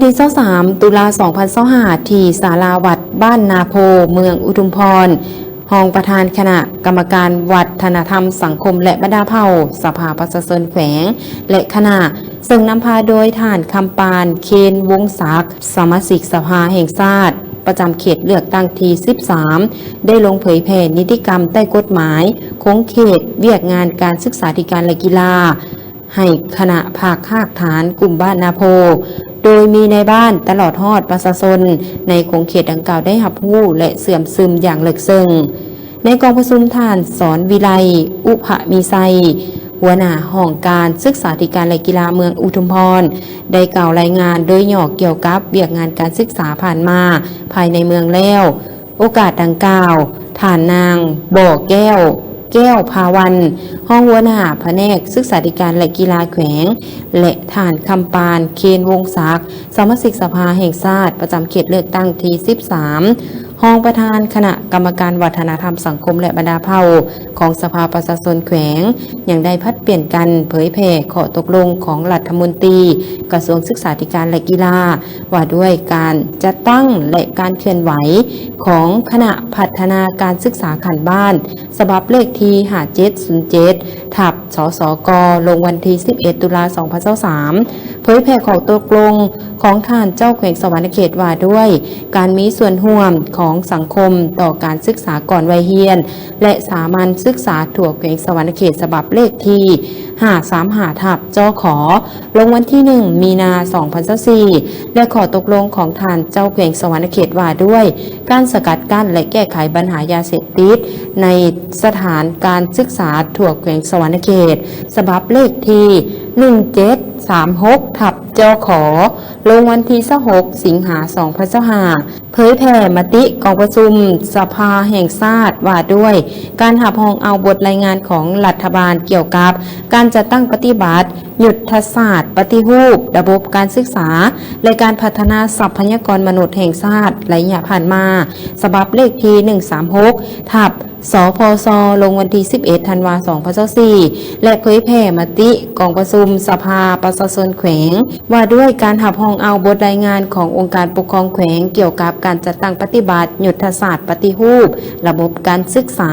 ວັນທີຊາວສາມ ຕຸລາ ສອງພັນຊາວຫ້າ ທີ່ສາລາວັດບ້ານນາໂພ ເມືອງອຸທຸມພອນ, ຮອງປະທານຄະນະກຳມະການວັດທະນະທຳສັງຄົມ ແລະ ບັນດາເຜົ່າ ສະພາປະຊາຊົນແຂວງ ແລະ ຄະນະ, ເຊິ່ງນຳພາໂດຍທ່ານ ຄຳປານ ເຄນ ວົງສັກ, ສະມາຊິກສະພາແຫ່ງຊາດ ປະຈຳເຂດເລືອກຕັ້ງທີສິບສາມ ໄດ້ລົງເຜີຍແຜ່ນິຕິກຳໃຕ້ກົດໝາຍຂົງເຂດວຽກງານການສຶກສາທິການ ແລະ ກິລາ ໃຫ້ຄະນະພັກຮາກຖານກຸ່ມບ້ານນາໂພ, ໂດຍມີນາຍບ້ານຕະຫຼອດຮອດປະຊາຊົນໃນຂົງເຂດດັ່ງກ່າວໄດ້ຮັບຮູ້ ແລະ ເຊື່ອມຊຶມຢ່າງເລິກເຊິ່ງ. ໃນກອງປະຊຸມ, ທ່ານ ສອນວິໄລ ອຸພະມີໄຊ, ຫົວໜ້າຫ້ອງການສຶກສາທິການ ແລະ ກິລາເມືອງອຸທຸມພອນ ໄດ້ກ່າວລາຍງານໂດຍຫຍໍ້ກ່ຽວກັບວຽກງານການສຶກສາຜ່ານມາພາຍໃນເມືອງແລ້ວ. ໂອກາດດັ່ງກ່າວ, ທ່ານນາງ ບໍ່ແກ້ວ ແກ້ວພາວັນ, ຮອງຫົວໜ້າພະແນກສຶກສາທິການ ແລະ ກິລາແຂວງ ແລະ ທ່ານ ຄຳປານ ເຄນ ວົງສັກ, ສະມາຊິກສະພາແຫ່ງຊາດ ປະຈຳເຂດເລືອກຕັ້ງທີສິບສາມ, ຮອງປະທານຄະນະກຳມະການວັດທະນະທຳສັງຄົມ ແລະ ບັນດາເຜົ່າຂອງສະພາປະຊາຊົນແຂວງ, ຍັງໄດ້ຜັດປ່ຽນກັນເຜີຍແຜ່ຂໍ້ຕົກລົງຂອງລັດຖະມົນຕີກະຊວງສຶກສາທິການ ແລະ ກິລາ ວ່າດ້ວຍການຈັດຕັ້ງ ແລະ ການເຄື່ອນໄຫວຂອງຄະນະພັດທະນາການສຶກສາຂັ້ນບ້ານ ສະບັບເລກທີຫ້າເຈັດສູນເຈັດ ທັບ ສສກ ລົງວັນທີສິບເອັດ ຕຸລາ ສອງພັນຊາວສາມ, ເຜີຍແຜ່ຂໍ້ຕົກລົງຂອງທ່ານເຈົ້າແຂວງສະຫວັນນະເຂດ ວ່າດ້ວຍການມີສ່ວນຮ່ວມຂອງສັງຄົມຕໍ່ການສຶກສາກ່ອນໄວຮຽນ ແລະ ສາມັນສຶກສາທົ່ວແຂວງສະຫວັນນະເຂດ ສະບັບເລກທີຫ້າສາມຫ້າ ທັບ ຈຂ ລົງວັນທີໜຶ່ງ ມີນາ ສອງພັນຊາວສີ່ ແລະ ຂໍ້ຕົກລົງຂອງທ່ານເຈົ້າແຂວງສະຫວັນນະເຂດ ວ່າດ້ວຍການສະກັດກັ້ນ ແລະ ແກ້ໄຂບັນຫາຢາເສບຕິດໃນສະຖານການສຶກສາທົ່ວແຂວງສະຫວັນນະເຂດ ສະບັບເລກທີໜຶ່ງເຈັດສາມຫົກ ທັບ ຈຂ ລົງວັນທີຊາວຫົກ ສິງຫາ ສອງພັນຊາວຫ້າ. ເຜີຍແຜ່ມະຕິກອງປະຊຸມສະພາແຫ່ງຊາດວ່າດ້ວຍການຮັບຮອງເອົາບົດລາຍງານຂອງລັດຖະບານກ່ຽວກັບການຈັດຕັ້ງປະຕິບັດຍຸດທະສາດປະຕິຮູບລະບົບການສຶກສາ ແລະ ການພັດທະນາຊັບພະຍາກອນມະນຸດແຫ່ງຊາດໄລຍະຜ່ານມາ, ສະບັບເລກທີໜຶ່ງສາມຫົກ ທັບ ສພຊ ລົງວັນທີສິບເອັດ ທັນວາ ສອງພັນຊາວສີ່ ແລະ ເຜີຍແຜ່ມະຕິກອງປະຊຸມສະພາປະຊາຊົນແຂວງ ວ່າດ້ວຍການຮັບຮອງເອົາບົດລາຍງານຂອງອົງການປົກຄອງແຂວງ ກ່ຽວກັບການຈັດຕັ້ງປະຕິບັດຍຸດທະສາດປະຕິຮູບລະບົບການສຶກສາ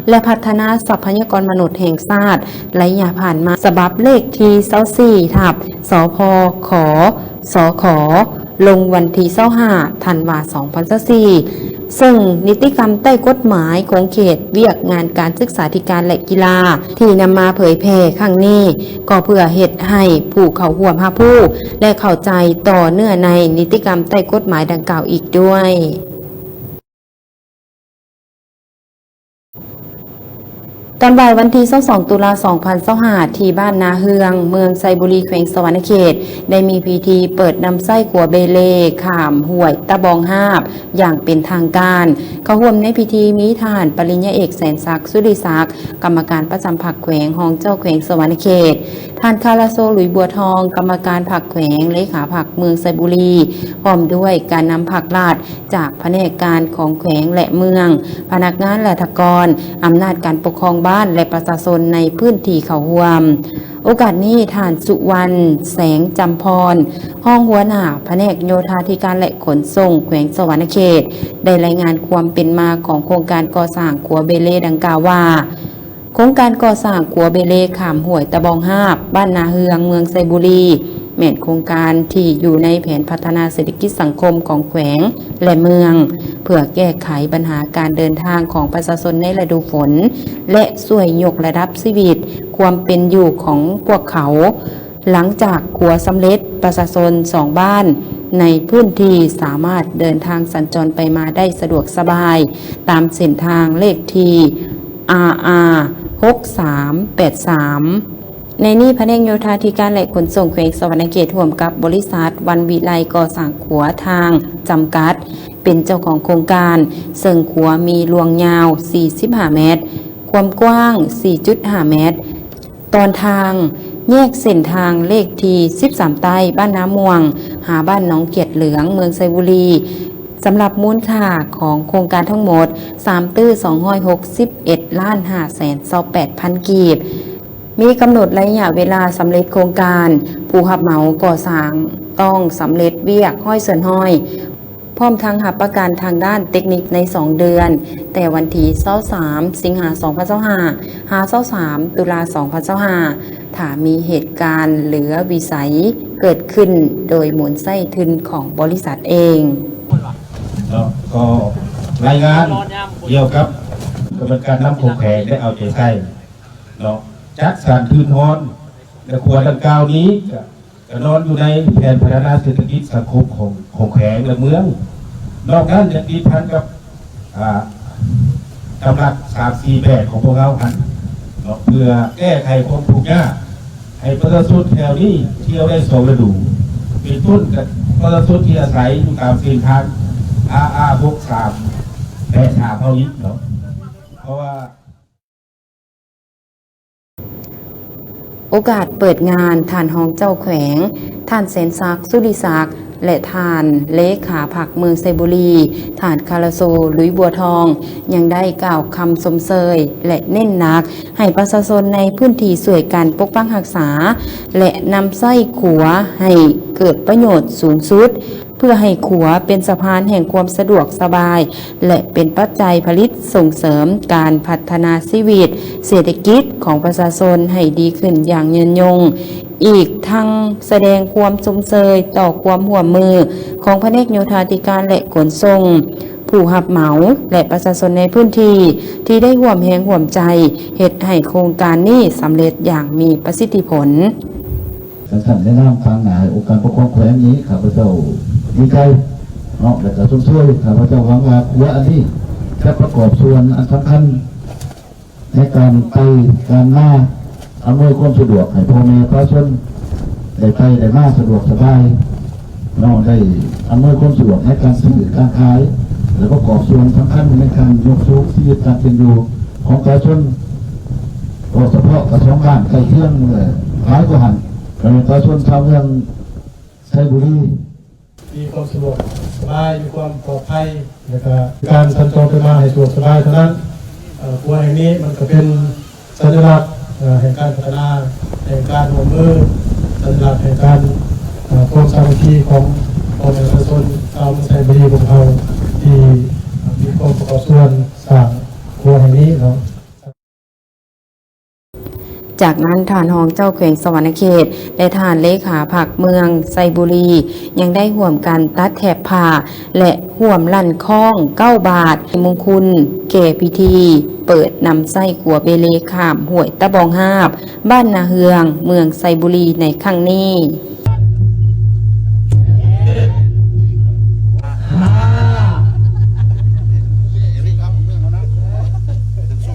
ແລະ ພັດທະນາຊັບພະຍາກອນມະນຸດແຫ່ງຊາດໄລຍະຜ່ານມາ, ສະບັບເລກທີຊາວສີ່ ທັບ ສພຂ ສຂ ລົງວັນທີຊາວຫ້າ ທັນວາ ສອງພັນຊາວສີ່ ເຊິ່ງນິຕິກຳໃຕ້ກົດໝາຍຂົງເຂດວຽກງານການສຶກສາທິການ ແລະ ກິລາ ທີ່ນຳມາເຜີຍແຜ່ຄັ້ງນີ້ ກໍເພື່ອເຮັດໃຫ້ຜູ້ເຂົ້າຮ່ວມຮັບຮູ້ ແລະ ເຂົ້າໃຈຕໍ່ເນື້ອໃນນິຕິກຳໃຕ້ກົດໝາຍດັ່ງກ່າວອີກດ້ວຍ. ຕອນບ່າຍວັນທີຊາວສອງ ຕຸລາ ສອງພັນຊາວຫ້າ ທີ່ບ້ານນາເຮືອງ ເມືອງໄຊບູລີ ແຂວງສະຫວັນນະເຂດ ໄດ້ມີພິທີເປີດນຳໃຊ້ຂົວເບເລຂ້າມຫ້ວຍຕະບອງຫາບຢ່າງເປັນທາງການ. ເຂົ້າຮ່ວມໃນພິທີມີທ່ານປະລິນຍາເອກ ແສນສັກ ສຸລິສັກ, ກຳມະການປະຈຳພັກແຂວງ, ຮອງເຈົ້າແຂວງສະຫວັນນະເຂດ, ທ່ານ ຄາລາໂຊ ຫຼຸຍບົວທອງ, ກຳມະການພັກແຂວງ, ເລຂາພັກເມືອງໄຊບູລີ, ພ້ອມດ້ວຍການນຳພັກລັດ ຈາກພະແນກການຂອງແຂວງ ແລະ ເມືອງ, ພະນັກງານລັດຖະກອນ, ອຳນາດການປົກຄອງບ້ານ ແລະ ປະຊາຊົນໃນພື້ນທີ່ເຂົ້າຮ່ວມ. ໂອກາດນີ້, ທ່ານ ສຸວັນ ແສງຈຳພອນ, ຮອງຫົວໜ້າພະແນກໂຍທາທິການ ແລະ ຂົນສົ່ງແຂວງສະຫວັນນະເຂດ ໄດ້ລາຍງານຄວາມເປັນມາຂອງໂຄງການກໍ່ສ້າງຂົວເບເລດັ່ງກ່າວວ່າ, ໂຄງການກໍ່ສ້າງຂົວເບເລຂ້າມຫ້ວຍຕະບອງຫາບ ບ້ານນາເຮືອງ ເມືອງໄຊບູລີ ແມ່ນໂຄງການທີ່ຢູ່ໃນແຜນພັດທະນາເສດຖະກິດສັງຄົມຂອງແຂວງ ແລະ ເມືອງ ເພື່ອແກ້ໄຂບັນຫາການເດີນທາງຂອງປະຊາຊົນໃນລະດູຝົນ ແລະ ຊ່ວຍຍົກລະດັບຊີວິດຄວາມເປັນຢູ່ຂອງພວກເຂົາ. ຫຼັງຈາກຂົວສຳເລັດ, ປະຊາຊົນສອງບ້ານໃນພື້ນທີ່ສາມາດເດີນທາງສັນຈອນໄປມາໄດ້ສະດວກສະບາຍ ຕາມເສັ້ນທາງເລກທີ ອາອາ ຫົກສາມແປດສາມ. ໃນນີ້, ພະແນກໂຍທາທິການ ແລະ ຂົນສົ່ງແຂວງສະຫວັນນະເຂດ ຮ່ວມກັບບໍລິສັດ ວັນວິໄລກໍ່ສ້າງຂົວທາງ ຈຳກັດ ເປັນເຈົ້າຂອງໂຄງການ, ເຊິ່ງຂົວມີລວງຍາວ ສີ່ສິບຫ້າແມັດ, ຄວາມກວ້າງ ສີ່ຈຸດຫ້າແມັດ, ຕອນທາງແຍກເສັ້ນທາງເລກທີ ສິບສາມ ໃຕ້ ບ້ານນາມ່ວງ ຫາ ບ້ານໜອງກຽດເຫຼືອງ ເມືອງໄຊບູລີ, ສຳລັບມູນຄ່າຂອງໂຄງການທັງໝົດ ສາມຕື້ ສອງຮ້ອຍຫົກສິບເອັດລ້ານ ຫ້າແສນຊາວແປດພັນ ກີບ. ມີກຳນົດໄລຍະເວລາສຳເລັດໂຄງການ, ຜູ້ຮັບເໝົາກໍ່ສ້າງ ຕ້ອງສຳເລັດວຽກຮ້ອຍສ່ວນຮ້ອຍ ພ້ອມທັງຮັບປະກັນທາງດ້ານເຕັກນິກໃນສອງເດືອນ, ແຕ່ວັນທີຊາວສາມ ສິງຫາ ສອງພັນຊາວຫ້າ ຫາ ຊາວສາມ ຕຸລາ ສອງພັນຊາວຫ້າ ຖ້າມີເຫດການເຫຼືອວິໄສເກີດຂຶ້ນໂດຍໝູນໃຊ້ທຶນຂອງບໍລິສັດເອງ. ເນາະ ກໍລາຍງານກ່ຽວກັບກະບວນການນຳຂອງແຂວງໄດ້ເອົາໃຈໃສ່ເນາະ ຈັດສັນທຶນຮອນ ແລະ ຂົວດັ່ງກ່າວນີ້ກະ ກະນອນຢູ່ໃນແຜນພັດທະນາເສດຖະກິດສັງຄົມຂອງ ຂອງແຂວງ ແລະ ເມືອງ. ນອກນັ້ນຍັງຕິດພັນກັບ ອ່າ ດຳລັດ ສາມ ສີ່ ແປດ ຂອງພວກເຮົາຫັ້ນເນາະ ເພື່ອແກ້ໄຂຄວາມທຸກຍາກໃຫ້ປະຊາຊົນແຖວນີ້ທ່ຽວໄດ້ສອງລະດູ ເປັນຕົ້ນກະປະຊາຊົນທີ່ອາໄສຢູ່ຕາມເສັ້ນທາງ ອາ ອາ ຫົກສາມ ແປດສາມ ເຮົາອີກເນາະ ເພາະວ່າ ໂອກາດເປີດງານ, ທ່ານຮອງເຈົ້າແຂວງ, ທ່ານ ແສນສັກ ສຸລິສັກ ແລະ ທ່ານເລຂາພັກເມືອງໄຊບູລີ, ທ່ານ ຄາລາໂຊ ລຸຍບົວທອງ ຍັງໄດ້ກ່າວຄຳຊົມເຊີຍ ແລະ ເນັ້ນໜັກໃຫ້ປະຊາຊົນໃນພື້ນທີ່ຊ່ວຍກັນປົກປັກຮັກສາ ແລະ ນຳໃຊ້ຂົວໃຫ້ເກີດປະໂຫຍດສູງສຸດ. ເພື່ອໃຫ້ຂົວເປັນສະພານແຫ່ງຄວາມສະດວກສະບາຍ ແລະ ເປັນປັດໄຈຜະລິດສົ່ງເສີມການພັດທະນາຊີວິດເສດຖະກິດຂອງປະຊາຊົນໃຫ້ດີຂຶ້ນຢ່າງຍືນຍົງ. ອີກທັງສະແດງຄວາມຊົມເຊີຍຕໍ່ຄວາມຮ່ວມມືຂອງພະແນກໂຍທາທິການ ແລະ ຂົນສົ່ງ, ຜູ້ຮັບເໝົາ ແລະ ປະຊາຊົນໃນພື້ນທີ່ ທີ່ໄດ້ຮ່ວມແຮງຮ່ວມໃຈເຮັດໃຫ້ໂຄງການນີ້ສຳເລັດຢ່າງມີປະສິດທິຜົນ. ດັ່ງຊັ້ນ ໃນນາມທາງໜ້າອົງການປົກຄອງແຂວງນີ້ ຂ້າພະເຈົ້າດີໃຈເນາະ ແລະ ກະຊົມເຊີຍ. ຂ້າພະເຈົ້າຫວັງວ່າຂົວອັນນີ້ຈະປະກອບສ່ວນອັນສຳຄັນໃນການໄປການມາ, ອຳນວຍຄວາມສະດວກໃຫ້ພໍ່ແມ່ປະຊາຊົນໄດ້ໄປໄດ້ມາສະດວກສະບາຍເນາະ, ໄດ້ອຳນວຍຄວາມສະດວກໃນການຊື້ການຂາຍ ແລະ ປະກອບສ່ວນສຳຄັນໃນການຍົກສູງຊີວິດການເປັນຢູ່ຂອງປະຊາຊົນ. ໂດຍສະເພາະກະສອງບ້ານໃກ້ຄຽງຫຼາຍກວ່າຫັ້ນ ກະແມ່ນປະຊາຊົນຊາວເມືອງໄຊບູລີ ມີຄວາມສະດວກສະບາຍ, ມີຄວາມປອດໄພ ແລະກະການສັນຈອນໄປມາໃຫ້ສະດວກສະບາຍເທົ່ານັ້ນ. ເອີ ຂົວແຫ່ງນີ້ມັນກະເປັນສັນຍະລັກ ເອີ ແຫ່ງການພັດທະນາ, ແຫ່ງການຮ່ວມມື, ສັນຍະລັກແຫ່ງການ ເອີ ຄວາມສາມັກຄີຂອງພໍ່ແມ່ປະຊາຊົນຊາວເມືອງໄຊບູລີພວກເຮົາ ທີ່ມີຄວາມປະກອບສ່ວນສ້າງຂົວແຫ່ງນີ້ເນາະ. ຈາກນັ້ນ ທ່ານຮອງເຈົ້າແຂວງສະຫວັນນະເຂດ ແລະ ທ່ານເລຂາພັກເມືອງໄຊບູລີ ຍັງໄດ້ຮ່ວມກັນຕັດແຖບຜ້າ ແລະ ຮ່ວມລັ່ນຄ້ອງເກົ້າບາດ ໃຫ້ມຸງຄຸນແກ່ພິທີເປີດນຳໃຊ້ຂົວເບເລຂ້າມຫ້ວຍຕະບອງຮາບ ບ້ານນາເຮືອງ ເມືອງໄຊບູລີ ໃນຄັ້ງນີ້.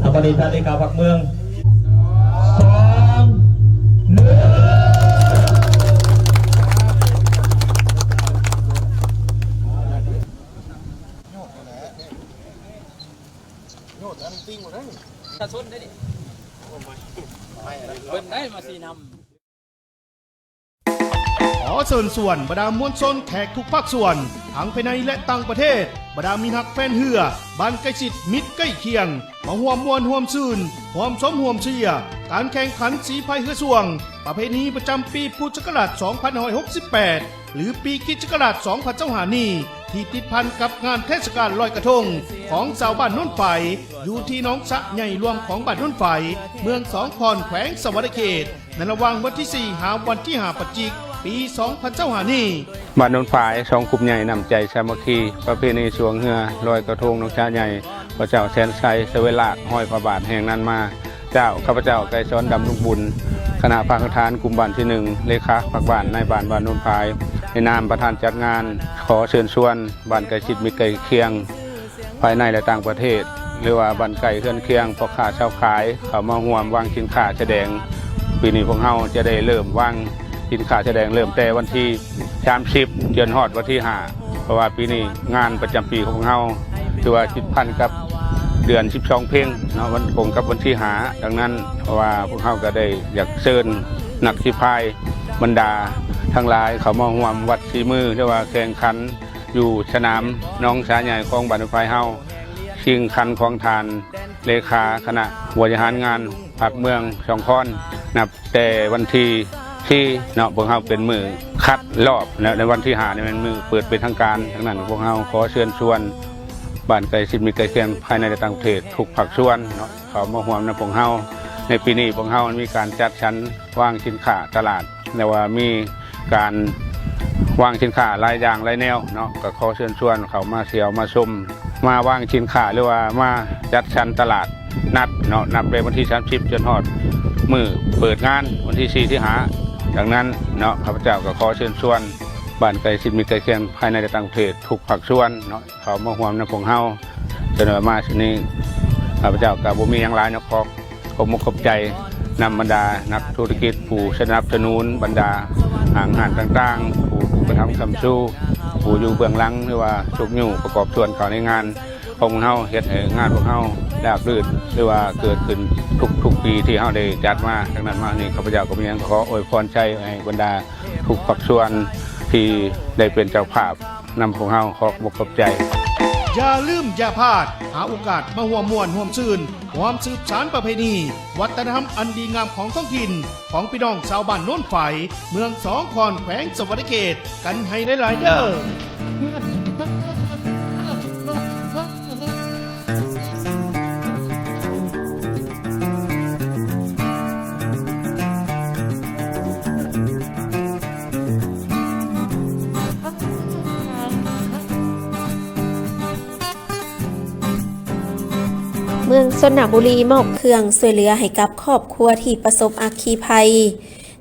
ທຳມະນີທ່ານເລຂາພັກເມືອງ ສອງ ໜຶ່ງ. ປະຊາຊົນໄດ້ນີ້ ເພິ່ນໄດ້ມາຊີ້ນຳ. ຂໍເຊີນຊວນບັນດາມວນຊົນແຂກທຸກພາກສ່ວນ ທັງພາຍໃນ ແລະ ຕ່າງປະເທດ, ບັນດາມິດຮັກແຟນເຮືອ ບ້ານໃກ້ຊິດມິດໃກ້ຄຽງ ມາຮ່ວມມ່ວນຮ່ວມຊື່ນ, ຮ່ວມຊົມຮ່ວມເຊຍ ການແຂ່ງຂັນສີພາຍເຮືອຊ່ວງ ປະເພນີປະຈຳປີພຸດທະສັກກະລາດສອງພັນຫ້າຮ້ອຍຫົກສິບແປດ ຫຼື ປີຄຣິສຕະສັກກະລາດສອງພັນຊາວຫ້ານີ້ ທີ່ຕິດພັນກັບງານເທດສະການລອຍກະທົງຂອງຊາວບ້ານໂນນຝາຍ ຢູ່ທີ່ໜອງສະໃຫຍ່ຫຼວງຂອງບ້ານໂນນຝາຍ ເມືອງສອງຄອນ ແຂວງສະຫວັນນະເຂດ ໃນລະຫວ່າງວັນທີສີ່ ຫາວັນທີຫ້າ ພະຈິກ ປີສອງພັນຊາວຫ້ານີ້. ບ້ານໂນນຝາຍ ສອງກຸ່ມໃຫຍ່ ນ້ຳໃຈສາມັກຄີ ປະເພນີຊ່ວງເຮືອລອຍກະທົງໜອງສະໃຫຍ່ ພະເຈົ້າແສນໄຊ ສະເວລາກ ຮ້ອຍພະບາດແຫ່ງນັ້ນມາ. ເຈົ້າ ຂ້າພະເຈົ້າ ໄກສອນ ດຳລຸງບຸນ ຄະນະພາກປະທານກຸ່ມບ້ານທີໜຶ່ງ ເລຂາພັກບ້ານນາຍບ້ານບ້ານໂນນຝາຍ ໃນນາມປະທານຈັດງານ ຂໍເຊີນຊວນບ້ານໃກ້ຊິດມິດໃກ້ຄຽງ ພາຍໃນ ແລະ ຕ່າງປະເທດ ຫຼືວ່າບ້ານໃກ້ເຮືອນຄຽງ ພໍ່ຄ້າຊາວຂາຍ ເຂົ້າມາຮ່ວມວາງສິນຄ້າສະແດງ. ປີນີ້ພວກເຮົາຈະໄດ້ເລີ່ມວາງສິນຄ້າສະແດງ ເລີ່ມແຕ່ວັນທີສາມສິບ ຈົນຮອດວັນທີຫ້າ ເພາະວ່າປີນີ້ງານປະຈຳປີຂອງພວກເຮົາ ຖືວ່າຕິດພັນກັບເດືອນສິບສອງເພັງເນາະ ວັນກົງກັບວັນທີຫ້າ. ດັ່ງນັ້ນ ເພາະວ່າພວກເຮົາກະໄດ້ຢາກເຊີນນັກສີພາຍບັນດາທັງຫຼາຍ ເຂົ້າມາຮ່ວມວັດສີມື ຫຼືວ່າແຂ່ງຂັນຢູ່ສະໜາມໜອງສະໃຫຍ່ຂອງບ້ານໂນນຝາຍເຮົາ. ຊິງຂັນຂອງທ່ານເລຂາຄະນະບໍລິຫານງານພັກເມືອງສອງຄອນ ນັບ ແຕ່ວັນທີ ທີ່ເນາະ ພວກເຮົາເປັນມື້ຄັດລອບ ແລະ ໃນວັນທີຫ້ານີ້ແມ່ນມື້ເປີດເປັນທາງການ. ດັ່ງນັ້ນ ພວກເຮົາຂໍເຊີນຊວນບ້ານໃກ້ຊິດມິດໃກ້ຄຽງ ພາຍໃນ ແລະ ຕ່າງປະເທດ ທຸກພາກສ່ວນເນາະ ເຂົ້າມາຮ່ວມນຳພວກເຮົາ. ໃນປີນີ້ພວກເຮົາມີການຈັດສັນວາງສິນຄ້າຕະຫຼາດ ແລະ ວ່າມີການວາງສິນຄ້າຫຼາຍຢ່າງຫຼາຍແນວເນາະ. ກໍຂໍເຊີນຊວນເຂົ້າມາທ່ຽວມາຊົມ ມາວາງສິນຄ້າ ຫຼືວ່າມາຈັດສັນຕະຫຼາດນັດເນາະ ນັບແຕ່ວັນທີສາມສິບ ຈົນຮອດມື້ເປີດງານວັນທີສີ່ ທີຫ້າ. ດັ່ງນັ້ນເນາະ ຂ້າພະເຈົ້າກໍຂໍເຊີນຊວນບ້ານໃກ້ຊິດມິດໃກ້ຄຽງ ພາຍໃນ ແລະ ຕ່າງປະເທດ ທຸກພາກສ່ວນເນາະ ເຂົ້າມາຮ່ວມນຳພວກເຮົາ. ຈະໄດ້ມາຊະນີ້ ຂ້າພະເຈົ້າກໍບໍ່ມີຫຍັງຫຼາຍເນາະ ຂໍຂອບອົກຂອບໃຈນຳບັນດານັກທຸລະກິດ ຜູ້ສະໜັບສະໜູນ, ບັນດາຫ້າງຮ້ານຕ່າງໆ, ຜູ້ອຸປະຖຳຄ້ຳຊູ, ຜູ້ຢູ່ເບື້ອງຫຼັງ ຫຼືວ່າຊຸກຍູ້ປະກອບສ່ວນເຂົ້າໃນງານຂອງພວກເຮົາ ເຮັດໃຫ້ງານພວກເຮົາລາບລື່ນ ຫຼືວ່າເກີດຂຶ້ນທຸກໆປີທີ່ເຮົາໄດ້ຈັດມາ. ດັ່ງນັ້ນມານີ້ ຂ້າພະເຈົ້າກໍມີຫຍັງຂໍອວຍພອນໄຊໃຫ້ບັນດາທຸກພາກສ່ວນທີ່ໄດ້ເປັນເຈົ້າພາບ ນຳພວກເຮົາ ຂອບອົກຂອບໃຈ. ຢ່າລືມຢ່າພາດ ຫາໂອກາດມາຮ່ວມມ່ວນຮ່ວມຊື່ນ ຮ່ວມສືບສານປະເພນີ ວັດທະນະທຳອັນດີງາມຂອງທ້ອງຖິ່ນ ຂອງພີ່ນ້ອງຊາວບ້ານໂນນຝາຍ ເມືອງສອງຄອນ ແຂວງສະຫວັນນະເຂດ ກັນໃຫ້ຫຼາຍໆເດີ້. ເມືອງຊົນນະບູລີມອບເຄື່ອງຊ່ວຍເຫຼືອໃຫ້ກັບຄອບຄົວທີ່ປະສົບອັກຄີໄພ.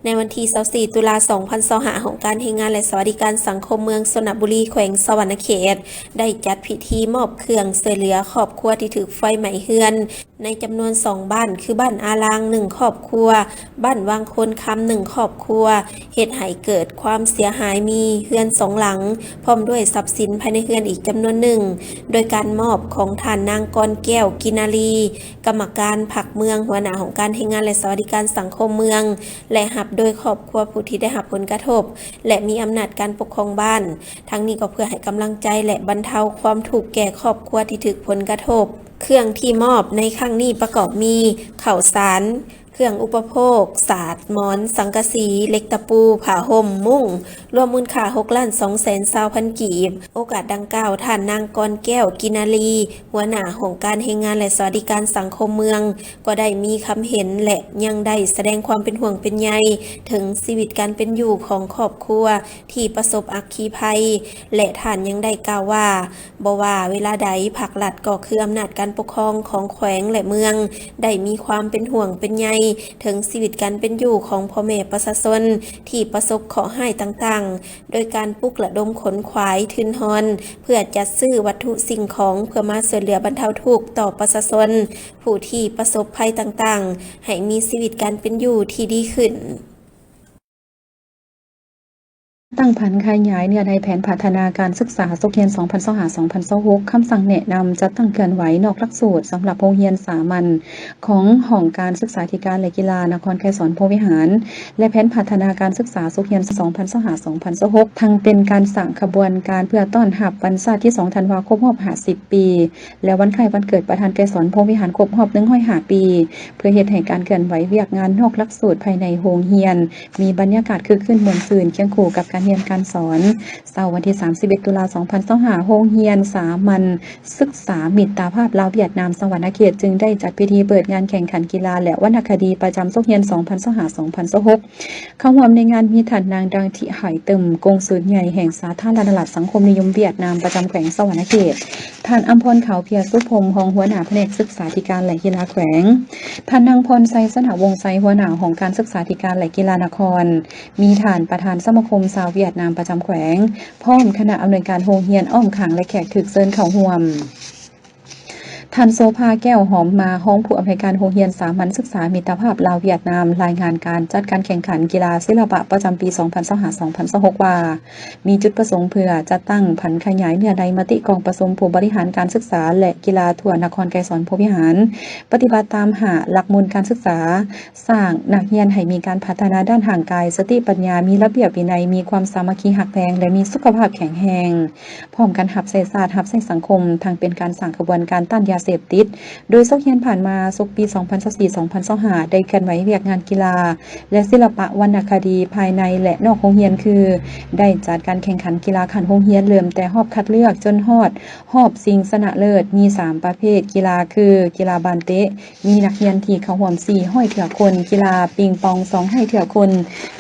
ໃນວັນທີຊາວສີ່ ຕຸລາ ສອງພັນຊາວຫ້າ ຫ້ອງການແຮງງານ ແລະ ສະຫວັດດີການສັງຄົມເມືອງຊົນນະບູລີ ແຂວງສະຫວັນນະເຂດ ໄດ້ຈັດພິທີມອບເຄື່ອງຊ່ວຍເຫຼືອຄອບຄົວທີ່ຖືກໄຟໄໝ້ເຮືອນ ໃນຈຳນວນສອງບ້ານ ຄື ບ້ານອາລາງ ໜຶ່ງຄອບຄົວ, ບ້ານວັງໂຄນຄຳ ໜຶ່ງຄອບຄົວ, ເຮັດໃຫ້ເກີດຄວາມເສຍຫາຍມີເຮືອນສອງຫຼັງ ພ້ອມດ້ວຍຊັບສິນພາຍໃນເຮືອນອີກຈຳນວນໜຶ່ງ ໂດຍການມອບຂອງທ່ານນາງກອນແກ້ວ ກິນນາລີ ກຳມະການພັກເມືອງ, ຫົວໜ້າຫ້ອງການແຮງງານ ແລະ ສະຫວັດດີການສັງຄົມເມືອງ ແລະ ຮັບໂດຍຄອບຄົວຜູ້ທີ່ໄດ້ຮັບຜົນກະທົບ ແລະ ມີອຳນາດການປົກຄອງບ້ານ. ທັງນີ້ກໍເພື່ອໃຫ້ກຳລັງໃຈ ແລະ ບັນເທົາຄວາມທຸກແກ່ຄອບຄົວທີ່ຖືກຜົນກະທົບ. ເຄື່ອງທີ່ມອບໃນຄັ້ງນີ້ປະກອບມີ ເຂົ້າສານ, ເຄື່ອງອຸປະໂພກ, ສາດ, ໝອນ, ສັງກະສີ, ເຫຼັກຕະປູ, ຜ້າຫົ່ມ, ມຸ້ງ ລວມມູນຄ່າ ຫົກລ້ານສອງແສນຊາວພັນ ກີບ. ໂອກາດດັ່ງກ່າວ, ທ່ານນາງກອນແກ້ວ ກິນນາລີ ຫົວໜ້າຫ້ອງການແຮງງານ ແລະ ສະຫວັດດີການສັງຄົມເມືອງ ກໍໄດ້ມີຄຳເຫັນ ແລະ ຍັງໄດ້ສະແດງຄວາມເປັນຫ່ວງເປັນໃຍເຖິງຊີວິດການເປັນຢູ່ຂອງຄອບຄົວ ທີ່ປະສົບອັກຄີໄພ ແລະ ທ່ານຍັງໄດ້ກ່າວວ່າ ບໍ່ວ່າເວລາໃດ ພາກລັດກໍຄືອຳນາດການປົກຄອງຂອງແຂວງ ແລະ ເມືອງ ໄດ້ມີຄວາມເປັນຫ່ວງເປັນໃຍເຖິງຊີວິດການເປັນຢູ່ຂອງພໍ່ແມ່ປະຊາຊົນທີ່ປະສົບເຄາະຮ້າຍຕ່າງໆ ໂດຍການປຸກລະດົມຂົນຂວາຍທຶນຮອນ ເພື່ອຈັດຊື້ວັດຖຸສິ່ງຂອງ ເພື່ອມາຊ່ວຍເຫຼືອບັນເທົາທຸກຕໍ່ປະຊາຊົນຜູ້ທີ່ປະສົບໄພຕ່າງໆ ໃຫ້ມີຊີວິດການເປັນຢູ່ທີ່ດີຂຶ້ນ. ຕັ້ງຜັນຂະຫຍາຍເນື້ອໃນແຜນພັດທະນາການສຶກສາສົກຮຽນ ສອງພັນຊາວຫ້າ ສອງພັນຊາວຫົກ ຄຳສັ່ງແນະນຳຈັດຕັ້ງເຄື່ອນໄຫວນອກຫຼັກສູດສຳລັບໂຮງຮຽນສາມັນຂອງຫ້ອງການສຶກສາທິການ ແລະ ກິລານະຄອນໄກສອນພົມວິຫານ ແລະ ແຜນພັດທະນາການສຶກສາສົກຮຽນ ສອງພັນຊາວຫ້າ ສອງພັນຊາວຫົກ ທັງເປັນການສ້າງຂະບວນການເພື່ອຕ້ອນຮັບວັນຊາດທີສອງ ທັນວາຄົບ ຮອບຫ້າສິບປີ ແລະ ວັນຄ້າຍວັນເກີດປະທານໄກສອນພົມວິຫານຄົບຮອບ ໜຶ່ງຮ້ອຍຫ້າ ປີ ເພື່ອເຮັດໃຫ້ການເຄື່ອນໄຫວວຽກງານນອກຫຼັກສູດພາຍໃນໂຮງຮຽນ ມີບັນຍາກາດຄຶກຄື້ນມ່ວນຊື່ນ ຄຽງຄູ່ກັບການຮຽນການສອນ. ເຊົ້າວັນທີສາມສິບເອັດ ຕຸລາ ສອງພັນຊາວຫ້າ ໂຮງຮຽນສາມັນສຶກສາມິດຕະພາບລາວຫວຽດນາມ ສະຫວັນນະເຂດ ຈຶ່ງໄດ້ຈັດພິທີເປີດງານແຂ່ງຂັນກິລາ ແລະ ວັນນະຄະດີປະຈຳສົກຮຽນ ສອງພັນຊາວຫ້າ ສອງພັນຊາວຫົກ ເຂົ້າຮ່ວມໃນງານມີທ່ານນາງ ດາງ ທິ ຫາຍ ຕຶມ ກົງສູນໃຫຍ່ແຫ່ງສາທາລະນະລັດສັງຄົມນິຍົມຫວຽດນາມປະຈຳແຂວງສະຫວັນນະເຂດ, ທ່ານ ອຳພອນ ຂາວເພັຍ ສຸພົມ ຮອງຫົວໜ້າພະແນກສຶກສາທິການ ແລະ ກິລາແຂວງ, ທ່ານ ນາງ ພອນໄຊ ຊະນະວົງໄຊ ຫົວໜ້າຫ້ອງການສຶກສາທິການ ແລະ ກິລານະຄອນ, ມີທ່ານປະທານສະມາຄົມຊາວຫວຽດນາມປະຈຳແຂວງ ພ້ອມຄະນະອຳນວຍການໂຮງຮຽນອ້ອມຂ້າງ ແລະ ແຂກຖືກເຊີນເຂົ້າຮ່ວມ. ທ່ານ ໂສພາ ແກ້ວຫອມມາ ຮອງຜູ້ອຳນວຍການໂຮງຮຽນສາມັນສຶກສາມິດຕະພາບລາວຫວຽດນາມ ລາຍງານການຈັດການແຂ່ງຂັນກິລາສິລະປະປະຈຳປີ ສອງພັນຊາວຫ້າ ສອງພັນຊາວຫົກ ວ່າ ມີຈຸດປະສົງເພື່ອຈັດຕັ້ງຜັນຂະຫຍາຍເນື້ອໃນມະຕິກອງປະຊຸມຜູ້ບໍລິຫານການສຶກສາ ແລະ ກິລາທົ່ວນະຄອນໄກສອນພົມວິຫານ ປະຕິບັດຕາມຫ້າຫຼັກມູນການສຶກສາ, ສ້າງນັກຮຽນໃຫ້ມີການພັດທະນາດ້ານຮ່າງກາຍ, ສະຕິປັນຍາ, ມີລະບຽບວິໄນ, ມີຄວາມສາມັກຄີຮັກແພງ ແລະ ມີສຸຂະພາບແຂງແຮງ. ພ້ອມກັນຮັບໃຊ້ຊາດ, ຮັບໃຊ້ສັງຄົມ, ທັງເປັນການສ້າງຂະບວນການຕ້ານຢາ ເສບຕິດ. ໂດຍສົກຮຽນຜ່ານມາ, ສົກປີສອງພັນຊາວສີ່ ສອງພັນຊາວຫ້າ ໄດ້ເຄື່ອນໄຫວວຽກງານກິລາ ແລະ ສິລະປະວັນນະຄະດີພາຍໃນ ແລະ ນອກໂຮງຮຽນ ຄື ໄດ້ຈັດການແຂ່ງຂັນກິລາຂັ້ນໂຮງຮຽນ ເລີ່ມແຕ່ຮອບຄັດເລືອກຈົນຮອດຮອບຊິງຊະນະເລີດ ມີສາມປະເພດກິລາ ຄື ກິລາບານເຕະ ມີນັກຮຽນທີ່ເຂົ້າຮ່ວມສີ່ຮ້ອຍເທື່ອຄົນ, ກິລາປິງປອງສອງຮ້ອຍເທື່ອຄົນ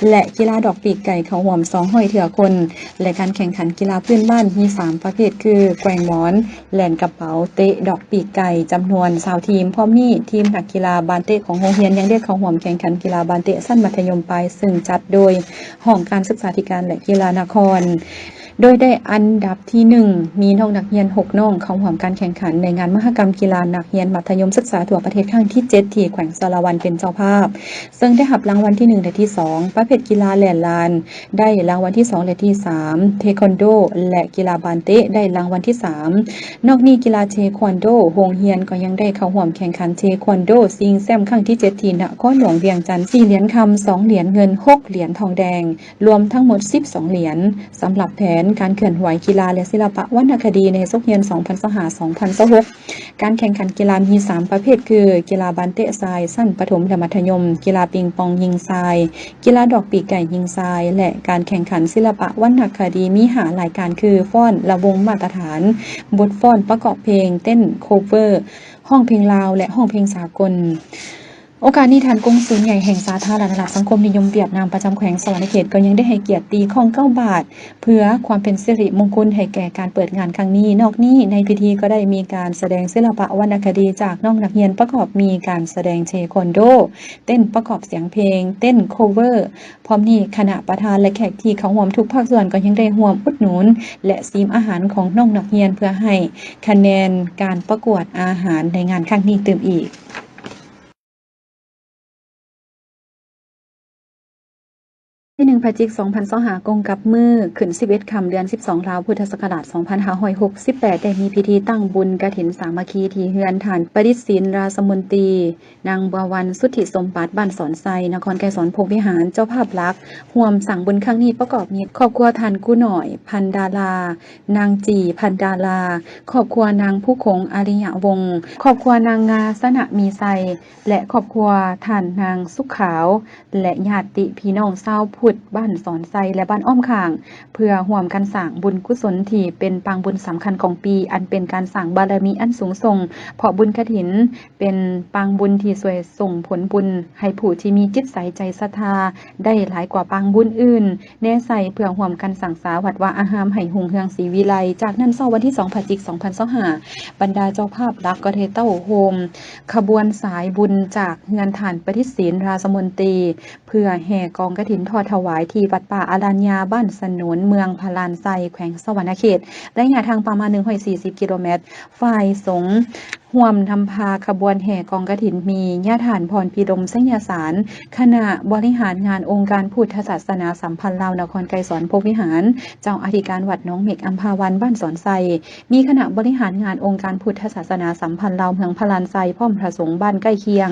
ແລະ ກິລາດອກປີກໄກ່ເຂົ້າຮ່ວມສອງຮ້ອຍເທື່ອຄົນ ແລະ ການແຂ່ງຂັນກິລາພື້ນບ້ານມີສາມປະເພດ ຄື ແກວ່ງໝອນ, ແລ່ນກະເປົາ, ເຕະດອກປີກໄກ່ ຈຳນວນຊາວທີມ. ພ້ອມນີ້, ທີມນັກກິລາບານເຕະຂອງໂຮງຮຽນຍັງໄດ້ເຂົ້າຮ່ວມແຂ່ງຂັນກິລາບານເຕະຊັ້ນມັດທະຍົມປາຍ ເຊິ່ງຈັດໂດຍຫ້ອງການສຶກສາທິການ ແລະ ກິລານະຄອນ. ໂດຍໄດ້ອັນດັບທີໜຶ່ງ ມີນ້ອງນັກຮຽນຫົກນ້ອງເຂົ້າຮ່ວມການແຂ່ງຂັນໃນງານມະຫະກຳກິລານັກຮຽນມັດທະຍົມສຶກສາທົ່ວປະເທດຄັ້ງທີເຈັດ ທີ່ແຂວງສາລະວັນເປັນເຈົ້າພາບ, ເຊິ່ງໄດ້ຮັບລາງວັນທີໜຶ່ງ ແລະ ທີສອງ. ປະເພດກິລາແລ່ນລານ ໄດ້ລາງວັນທີສອງ ແລະ ທີສາມ, ເທຄວັນໂດ ແລະ ກິລາບານເຕະ ໄດ້ລາງວັນທີສາມ. ນອກນີ້ ກິລາເທຄວັນໂດ ໂຮງຮຽນກໍຍັງໄດ້ເຂົ້າຮ່ວມແຂ່ງຂັນເທຄວັນໂດຊິງແຊ້ມຄັ້ງທີເຈັດ ທີ່ນະຄອນຫຼວງວຽງຈັນ ສີ່ຫຼຽນຄຳ, ສອງຫຼຽນເງິນ, ຫົກຫຼຽນທອງແດງ. ລວມທັງໝົດສິບສອງຫຼຽນ. ສຳລັບແຜນການເຄື່ອນໄຫວກິລາ ແລະ ສິລະປະວັນນະຄະດີໃນສົກຮຽນສອງພັນຊາວຫ້າ ສອງພັນຊາວຫົກ ການແຂ່ງຂັນກິລາມີສາມປະເພດ ຄື ກິລາບານເຕະຊາຍຊັ້ນປະຖົມ ແລະ ມັດທະຍົມ, ກິລາປິງປອງຍິງຊາຍ, ກິລາດອກປີກໄກ່ຍິງຊາຍ ແລະ ການແຂ່ງຂັນສິລະປະວັນນະຄະດີມີຫ້າລາຍການ ຄື ຟ້ອນລະວົງມາດຕະຖານ, ບົດຟ້ອນປະກອບເພງ, ເຕັ້ນໂຄເວີ, ຮ້ອງເພງລາວ ແລະ ຮ້ອງເພງສາກົນ. ໂອກາດນີ້ ທ່ານກົງສຸນໃຫຍ່ແຫ່ງສາທາລະນະລັດສັງຄົມນິຍົມຫວຽດນາມປະຈຳແຂວງສະຫວັນນະເຂດ ກໍຍັງໄດ້ໃຫ້ກຽດຕີຄ້ອງເກົ້າບາດ ເພື່ອຄວາມເປັນສິລິມຸງຄຸນໃຫ້ແກ່ການເປີດງານຄັ້ງນີ້. ນອກນີ້ ໃນພິທີກໍໄດ້ມີການສະແດງສິລະປະວັນນະຄະດີຈາກນ້ອງນັກຮຽນ ປະກອບມີການສະແດງເທຄວັນໂດ, ເຕັ້ນປະກອບສຽງເພງ, ເຕັ້ນໂຄເວີ. ພ້ອມນີ້ ຄະນະປະທານ ແລະ ແຂກທີ່ເຂົ້າຮ່ວມທຸກພາກສ່ວນກໍຍັງໄດ້ຮ່ວມອຸດໜູນ ແລະ ຊີມອາຫານຂອງນ້ອງນັກຮຽນ ເພື່ອໃຫ້ຄະແນນການປະກວດອາຫານໃນງານຄັ້ງນີ້ຕື່ມອີກ. ທີໜຶ່ງ ພະຈິກ ສອງພັນຊາວຫ້າ ກົງກັບມື້ຂຶ້ນສິບເອັດຄ່ຳ ເດືອນສິບສອງ ລາວ ພຸດທະສັກກະລາດ ສອງພັນຫ້າຮ້ອຍຫົກສິບແປດ ໄດ້ມີພິທີຕັ້ງບຸນກະຖິນສາມັກຄີທີ່ເຮືອນທ່ານປະດິດສິນ ລາຊະມົນຕີ ນາງບົວວັນ ສຸດທິສົມບັດ ບ້ານສອນໄຊ ນະຄອນໄກສອນພົມວິຫານ. ເຈົ້າພາບຫຼັກຮ່ວມສ້າງບຸນຄັ້ງນີ້ປະກອບມີຄອບຄົວທ່ານກູໜ້ອຍ ພັນດາລາ, ນາງຈີ ພັນດາລາ, ຄອບຄົວນາງພູຄົງ ອາລິຍະວົງ, ຄອບຄົວນາງງາ ຊະນະມີໄຊ ແລະ ຄອບຄົວທ່ານນາງສຸຂາວ ແລະ ຍາດຕິພີ່ນ້ອງຊາວພຸດບ້ານສອນໄຊ ແລະ ບ້ານອ້ອມຂ້າງ ເພື່ອຮ່ວມກັນສ້າງບຸນກຸສົນທີ່ເປັນປາງບຸນສຳຄັນຂອງປີ ອັນເປັນການສ້າງບາລະມີອັນສູງສົ່ງ ເພາະບຸນກະຖິນເປັນປາງບຸນທີ່ຊ່ວຍສົ່ງຜົນບຸນໃຫ້ຜູ້ທີ່ມີຈິດໃຈໃຈສັດທາ ໄດ້ຫຼາຍກວ່າປາງບຸນອື່ນແນ່ໃສ່ ເພື່ອຮ່ວມກັນສ້າງສາວັດວາອາຮາມໃຫ້ຮຸ່ງເຮືອງສີວິໄລ. ຈາກນັ້ນ ເຊົ້າວັນທີສອງ ພະຈິກ ສອງພັນຊາວຫ້າ ບັນດາເຈົ້າພາບຫຼັກກໍໄດ້ເຕົ້າໂຮມຂະບວນສາຍບຸນຈາກເຮືອນທ່ານປະດິດສິນ ລາຊະມົນຕີ ເພື່ອແຫ່ກອງກະຖິນທອດຖວາຍທີ່ວັດປ່າອະລັນຍາ ບ້ານສະໜູນ ເມືອງພະລານໄຊ ແຂວງສະຫວັນນະເຂດ ໄລຍະທາງປະມານໜຶ່ງຮ້ອຍສີ່ສິບກິໂລແມັດ. ຝ່າຍສົງ ຮ່ວມນຳພາຂະບວນແຫ່ກອງກະຖິນມີ ຍາທ່ານ ພອນພິລົມ ໄຊຍະສານ ຄະນະບໍລິຫານງານອົງການພຸດທະສາສະໜາສຳພັນລາວນະຄອນໄກສອນພົມວິຫານ, ເຈົ້າອະທິການວັດໜອງເມັກອຳພາວັນ ບ້ານສອນໄຊ, ມີຄະນະບໍລິຫານງານອົງການພຸດທະສາສະໜາສຳພັນລາວເມືອງພະລານໄຊ ພ້ອມພະສົງບ້ານໃກ້ຄຽງ.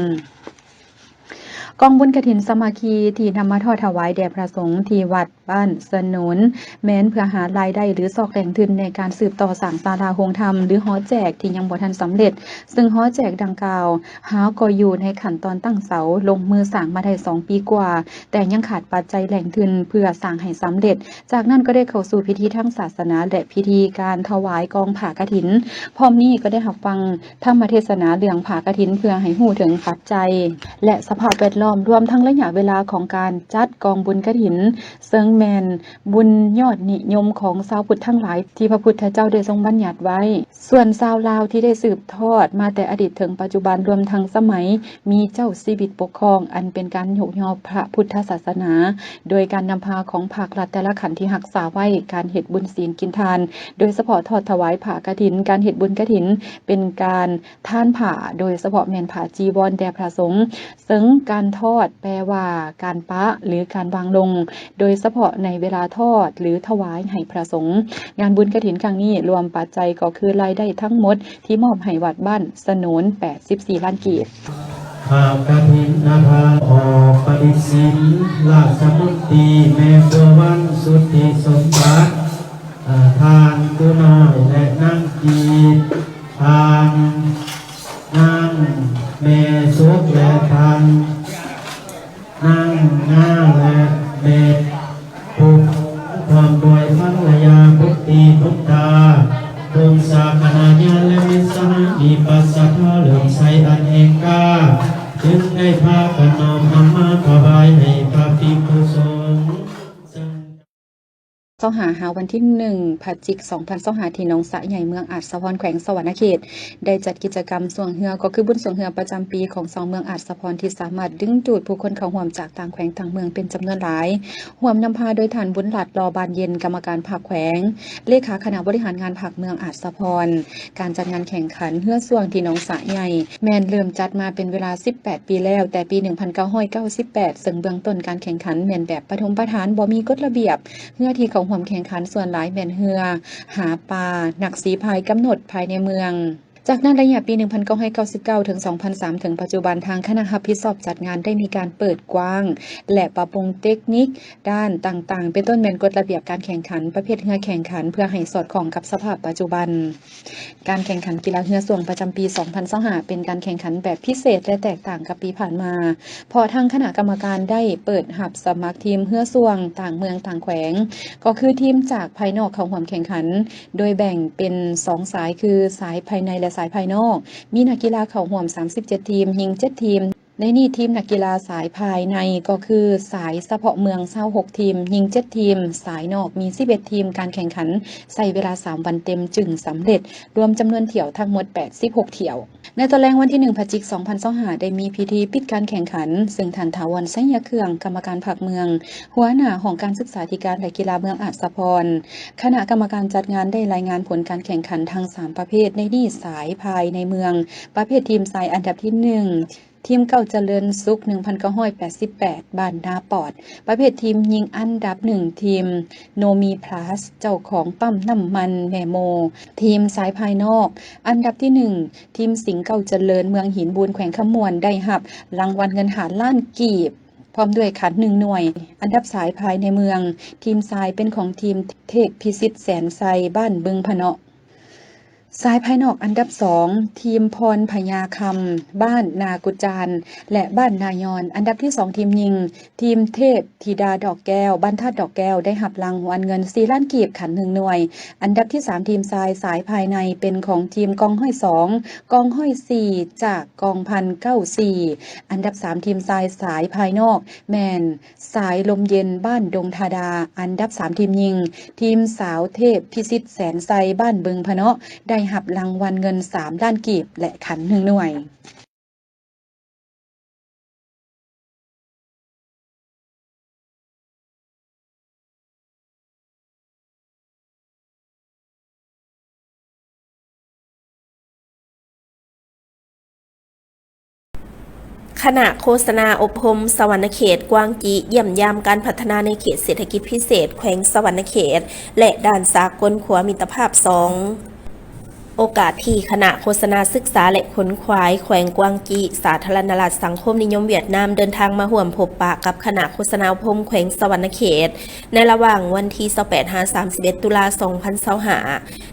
ກອງບຸນກະຖິນສາມັກຄີທີ່ນຳມາທອດຖວາຍແດ່ພະສົງທີ່ວັດ ບ້ານສະໜູນ ແມ່ນເພື່ອຫາລາຍໄດ້ ຫຼື ຊອກແຫຼ່ງທຶນໃນການສືບຕໍ່ສ້າງສາລາໂຮງທຳ ຫຼື ຫໍແຈກທີ່ຍັງບໍ່ທັນສຳເລັດ, ເຊິ່ງຫໍແຈກດັ່ງກ່າວ ຫາກໍຢູ່ໃນຂັ້ນຕອນຕັ້ງເສົາ, ລົງມືສ້າງມາໄດ້ສອງປີກວ່າ, ແຕ່ຍັງຂາດປັດໄຈແຫຼ່ງທຶນເພື່ອສ້າງໃຫ້ສຳເລັດ. ຈາກນັ້ນກໍໄດ້ເຂົ້າສູ່ພິທີທາງສາສະໜາ ແລະ ພິທີການຖວາຍກອງຜ້າກະຖິນ. ພ້ອມນີ້ກໍໄດ້ຮັບຟັງ ທຳມະເທດສະໜາເລື່ອງຜ້າກະຖິນ ເພື່ອໃຫ້ຮູ້ເຖິງປັດໄຈ ແລະ ສະພາບແວດລ້ອມ, ລວມທັງໄລຍະເວລາຂອງການຈັດກອງບຸນກະຖິນ, ເຊິ່ງແມ່ນບຸນຍອດນິຍົມຂອງຊາວພຸດທັງຫຼາຍທີ່ພະພຸດທະເຈົ້າໄດ້ຊົງບັນຍັດໄວ້. ສ່ວນຊາວລາວທີ່ໄດ້ສືບທອດມາແຕ່ອະດີດເຖິງປັດຈຸບັນ, ລວມທັງສະໄໝມີເຈົ້າຊີວິດປົກຄອງ, ອັນເປັນການຍົກຍໍພະພຸດທະສາສະໜາ, ໂດຍການນຳພາຂອງພາກລັດແຕ່ລະຂັ້ນທີ່ຮັກສາໄວ້, ການເຮັດບຸນສິນກິນທານ, ໂດຍສະເພາະທອດຖວາຍຜ້າກະຖິນ, ການເຮັດບຸນກະຖິນເປັນການ ທານຜ້າ, ໂດຍສະເພາະແມ່ນຜ້າຈີວອນແດ່ພະສົງ, ເຊິ່ງການທອດແປວ່າການປະ ຫຼື ການວາງລົງ, ໂດຍສະເພາະໃນເວລາທອດ ຫຼື ຖວາຍໃຫ້ພະສົງ. ງານບຸນກະຖິນຄັ້ງນີ້ລວມປັດໄຈກໍຄືລາຍໄດ້ທັງໝົດທີ່ມອບໃຫ້ວັດບ້ານສະໜູນ ແປດສິບສີ່ລ້ານກີບ. ຜ້າກະຖິນນະພາອອກປະດິດສິນ ລາຊະມົນຕີ ແມ່ບົວວັນ ສຸດທິສົມບັດ, ທ່ານຕູນ້ອຍ ແລະ ນາງກີບ, ທ່ານ ບຸນສາຄະນາຍາດ ແລະ ມິດສະຫາຍ ມີປັດສະທາເຫຼື້ອມໃສອັນແຮງກ້າ ຈຶ່ງໄດ້ພາກັນນ້ອມນຳມາຖວາຍໃຫ້ພະພິກຂຸສົງ. ຊາວຫ້າ ຫາວັນທີໜຶ່ງ ພະຈິກ ສອງພັນຊາວຫ້າ ທີ່ໜອງສະໃຫຍ່ ເມືອງອາດສະພອນ ແຂວງສະຫວັນນະເຂດ ໄດ້ຈັດກິດຈະກຳຊ່ວງເຮືອ ກໍຄືບຸນຊ່ວງເຮືອປະຈຳປີຂອງຊາວເມືອງອາດສະພອນ ທີ່ສາມາດດຶງດູດຜູ້ຄົນເຂົ້າຮ່ວມຈາກຕ່າງແຂວງຕ່າງເມືອງເປັນຈຳນວນຫຼາຍ, ຮ່ວມນຳພາໂດຍທ່ານ ບຸນລັດ ຫຼໍ່ບານເຢັນ ກຳມະການພັກແຂວງ, ເລຂາຄະນະບໍລິຫານງານພັກເມືອງອາດສະພອນ. ການຈັດງານແຂ່ງຂັນເຮືອຊ່ວງທີ່ໜອງສະໃຫຍ່ ແມ່ນເລີ່ມຈັດມາເປັນເວລາສິບແປດປີແລ້ວ, ແຕ່ປີໜຶ່ງພັນເກົ້າຮ້ອຍເກົ້າສິບແປດ ເຊິ່ງເບື້ອງຕົ້ນການແຂ່ງຂັນແມ່ນແບບປະຖົມປະຖານ ບໍ່ມີກົດລະບຽບ. ເຮືອທີ່ເຂົ້າຮ່ວມແຂ່ງຂັນສ່ວນຫຼາຍແມ່ນເຮືອຫາປາ, ນັກສີພາຍກຳນົດພາຍໃນເມືອງ. ຈາກນັ້ນ ໄລຍະປີໜຶ່ງພັນເກົ້າຮ້ອຍເກົ້າສິບເກົ້າ ເຖິງສອງພັນສາມ ເຖິງປັດຈຸບັນ ທາງຄະນະຮັບຜິດຊອບຈັດງານໄດ້ມີການເປີດກວ້າງ ແລະ ປັບປຸງເຕັກນິກດ້ານຕ່າງໆ ເປັນຕົ້ນແມ່ນກົດລະບຽບການແຂ່ງຂັນ, ປະເພດເຮືອແຂ່ງຂັນ ເພື່ອໃຫ້ສອດຄ່ອງກັບສະພາບປັດຈຸບັນ. ການແຂ່ງຂັນກິລາເຮືອຊ່ວງປະຈຳປີສອງພັນຊາວຫ້າ ເປັນການແຂ່ງຂັນແບບພິເສດ ແລະ ແຕກຕ່າງກັບປີຜ່ານມາ, ເພາະທາງຄະນະກຳມະການໄດ້ເປີດຮັບສະໝັກທີມເຮືອຊ່ວງຕ່າງເມືອງຕ່າງແຂວງ, ກໍຄືທີມຈາກພາຍນອກເຂົ້າຮ່ວມແຂ່ງຂັນ, ໂດຍແບ່ງເປັນສອງສາຍ ຄືສາຍພາຍໃນ ແລະ ສາຍພາຍນອກ, ມີນັກກິລາເຂົ້າຮ່ວມສາມສິບເຈັດທີມ, ຍິງເຈັດທີມ. ໃນນີ້ທີມນັກກິລາສາຍພາຍໃນກໍຄືສາຍສະເພາະເມືອງຊາວຫົກທີມ, ຍິງເຈັດທີມ, ສາຍນອກມີສິບເອັດທີມ. ການແຂ່ງຂັນໃຊ້ເວລາສາມວັນເຕັມຈຶ່ງສຳເລັດ, ລວມຈຳນວນຖ້ຽວທັງໝົດແປດສິບຫົກຖ້ຽວ. ໃນຕອນແລງວັນທີໜຶ່ງ ພະຈິກ ສອງພັນຊາວຫ້າ ໄດ້ມີພິທີປິດການແຂ່ງຂັນ, ເຊິ່ງທ່ານ ຖາວອນ ໄຊຍະເຄືອງ ກຳມະການພັກເມືອງ, ຫົວໜ້າຫ້ອງການສຶກສາທິການ ແລະ ກິລາເມືອງອາດສະພອນ, ຄະນະກຳມະການຈັດງານໄດ້ລາຍງານຜົນການແຂ່ງຂັນທັງສາມປະເພດ, ໃນນີ້ສາຍພາຍໃນເມືອງ, ປະເພດທີມຊາຍ ອັນດັບທີໜຶ່ງ ທີມເກົ່າຈະເລີນສຸກ ໜຶ່ງພັນເກົ້າຮ້ອຍແປດສິບແປດ ບ້ານນາປອດ, ປະເພດທີມຍິງ ອັນດັບໜຶ່ງ ທີມໂນມີພລັສ ເຈົ້າຂອງປ້ຳນ້ຳມັນແມ່ໂມ, ທີມຊາຍພາຍນອກ ອັນດັບທີໜຶ່ງ ທີມສິງເກົ່າຈະເລີນ ເມືອງຫີນບູນ ແຂວງຄຳມ່ວນ ໄດ້ຮັບລາງວັນເງິນຫ້າລ້ານກີບ ພ້ອມດ້ວຍຂັນໜຶ່ງໜ່ວຍ. ອັນດັບສາຍພາຍໃນເມືອງ, ທີມຊາຍເປັນຂອງທີມເທບພິສິດ ແສນໄຊ ບ້ານບຶງພະເນາະ. ສາຍພາຍນອກ ອັນດັບສອງ ທີມພອນພະຍາຄຳ ບ້ານນາກຸຈານ ແລະ ບ້ານນາຍອນ. ອັນດັບທີສອງ ທີມຍິງ ທີມເທບທິດາດອກແກ້ວ ບ້ານທາດດອກແກ້ວ ໄດ້ຮັບລາງວັນເງິນສີ່ລ້ານກີບ ຂັນໜຶ່ງໜ່ວຍ. ອັນດັບທີສາມ ທີມຊາຍສາຍພາຍໃນ ເປັນຂອງທີມກອງຮ້ອຍສອງ ກອງຮ້ອຍສີ່ ຈາກກອງພັນເກົ້າສີ່. ອັນດັບສາມ ທີມຊາຍສາຍພາຍນອກ ແມ່ນສາຍລົມເຢັນ ບ້ານດົງທາດາ. ອັນດັບສາມ ທີມຍິງ ທີມສາວເທບພິສິດ ແສນໄຊ ບ້ານບຶງພະເນາະ ໄດ້ຮັບລາງວັນເງິນສາມລ້ານກີບ ແລະ ຂັນໜຶ່ງໜ່ວຍ. ຄະນະໂຄສະນາອົບຮົມສະຫວັນນະເຂດ ກວາງຈີ ຢ້ຽມຢາມການພັດທະນາໃນເຂດເສດຖະກິດພິເສດແຂວງສະຫວັນນະເຂດ ແລະ ດ່ານສາກົນຂົວມິດຕະພາບສອງ. ໂອກາດທີ່ຄະນະໂຄສະນາສຶກສາ ແລະ ຂົນຂວາຍແຂວງກວາງຈີ ສາທາລະນະລັດສັງຄົມນິຍົມຫວຽດນາມ ເດີນທາງມາຮ່ວມພົບປະກັບຄະນະໂຄສະນາອົບຮົມແຂວງສະຫວັນນະເຂດ ໃນລະຫວ່າງວັນທີຊາວແປດ ຫາ ສາມສິບເອັດ ຕຸລາ ສອງພັນຊາວຫ້າ.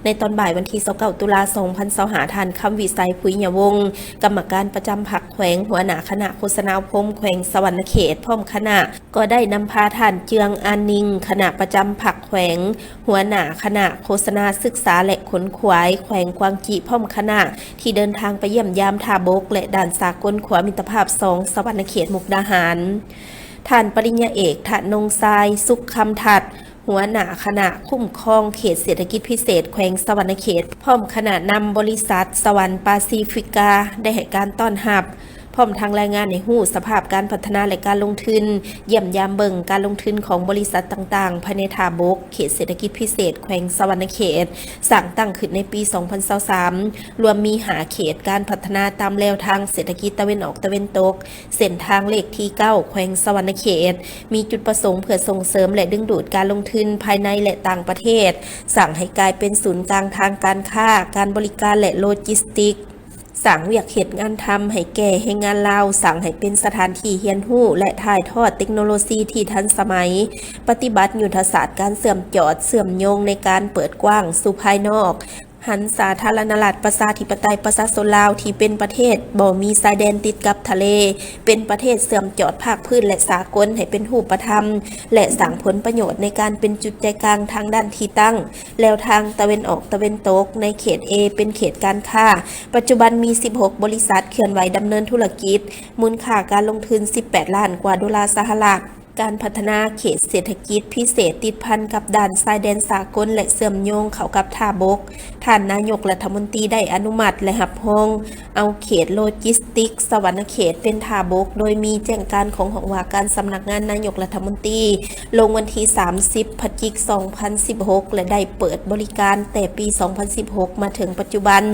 ໃນຕອນບ່າຍວັນທີຊາວເກົ້າ ຕຸລາ ສອງພັນຊາວຫ້າ ທ່ານ ຄຳວິໄສ ຜຸຍຍະວົງ ກຳມະການປະຈຳພັກແຂວງ, ຫົວໜ້າຄະນະໂຄສະນາອົບຮົມແຂວງສະຫວັນນະເຂດ ພ້ອມຄະນະ ກໍໄດ້ນຳພາທ່ານ ເຈືອງ ອານນິງ ຄະນະປະຈຳພັກແຂວງ, ຫົວໜ້າຄະນະໂຄສະນາສຶກສາ ແລະ ຂົນຂວາຍແຂວງກວາງຈີ ພ້ອມຄະນະ ທີ່ເດີນທາງໄປຢ້ຽມຢາມທ່າບົກ ແລະ ດ່ານສາກົນຂົວມິດຕະພາບສອງ ສະຫວັນນະເຂດ ມຸກດາຫານ. ທ່ານ ປະລິນຍາເອກ ທະນົງຊາຍ ສຸກຄຳທັດ ຫົວໜ້າຄະນະຄຸ້ມຄອງເຂດເສດຖະກິດພິເສດແຂວງສະຫວັນນະເຂດ ພ້ອມຄະນະນຳບໍລິສັດສະຫວັນປາຊີຟິກາ ໄດ້ໃຫ້ການຕ້ອນຮັບ ພ້ອມທັງລາຍງານໃຫ້ຮູ້ສະພາບການພັດທະນາ ແລະ ການລົງທຶນ, ຢ້ຽມຢາມເບິ່ງການລົງທຶນຂອງບໍລິສັດຕ່າງໆ ພາຍໃນທ່າບົກ ເຂດເສດຖະກິດພິເສດແຂວງສະຫວັນນະເຂດ ສ້າງຕັ້ງຂຶ້ນໃນປີສອງພັນຊາວສາມ ລວມມີຫ້າເຂດການພັດທະນາຕາມແລວທາງເສດຖະກິດຕາເວັນອອກຕາເວັນຕົກ, ເສັ້ນທາງເລກທີເກົ້າ ແຂວງສະຫວັນນະເຂດ ມີຈຸດປະສົງເພື່ອສົ່ງເສີມ ແລະ ດຶງດູດການລົງທຶນພາຍໃນ ແລະ ຕ່າງປະເທດ, ສ້າງໃຫ້ກາຍເປັນສູນກາງທາງການຄ້າ, ການບໍລິການ ແລະ ໂລຈິສຕິກ, ສ້າງວຽກເຮັດງານທຳໃຫ້ແກ່ແຮງງານລາວ, ສ້າງໃຫ້ເປັນສະຖານທີ່ຮຽນຮູ້ ແລະ ຖ່າຍທອດເຕັກໂນໂລຊີທີ່ທັນສະໄໝ, ປະຕິບັດຍຸດທະສາດການເຊື່ອມຈອດ, ເຊື່ອມໂຍງໃນການເປີດກວ້າງສູ່ພາຍນອກ, ຫັນສາທາລະນະລັດ ປະຊາທິປະໄຕ ປະຊາຊົນລາວ ທີ່ເປັນປະເທດບໍ່ມີຊາຍແດນຕິດກັບທະເລ ເປັນປະເທດເຊື່ອມຈອດພາກພື້ນ ແລະ ສາກົນ ໃຫ້ເປັນຮູບປະທຳ ແລະ ສ້າງຜົນປະໂຫຍດໃນການເປັນຈຸດໃຈກາງທາງດ້ານທີ່ຕັ້ງ ແລວທາງຕາເວັນອອກຕາເວັນຕົກ ໃນເຂດ A ເປັນເຂດການຄ້າ. ປັດຈຸບັນມີສິບຫົກບໍລິສັດເຄື່ອນໄຫວດຳເນີນທຸລະກິດ ມູນຄ່າການລົງທຶນສິບແປດລ້ານກວ່າໂດລາສະຫະລັດ. ການພັດທະນາເຂດເສດຖະກິດພິເສດຕິດພັນກັບດ່ານຊາຍແດນສາກົນ ແລະ ເຊື່ອມໂຍງເຂົ້າກັບທ່າບົກ. ທ່ານນາຍົກລັດຖະມົນຕີໄດ້ອະນຸມັດ ແລະ ຮັບຮອງເອົາເຂດໂລຈິສຕິກສະຫວັນນະເຂດເປັນທ່າບົກ, ໂດຍມີແຈ້ງການຂອງຫ້ອງວ່າການສຳນັກງານນາຍົກລັດຖະມົນຕີ ລົງວັນທີສາມສິບ ພະຈິກ ສອງພັນສິບຫົກ ແລະ ໄດ້ເປີດບໍລິການແຕ່ປີສອງພັນສິບຫົກ ມາເຖິງປັດຈຸບັນ.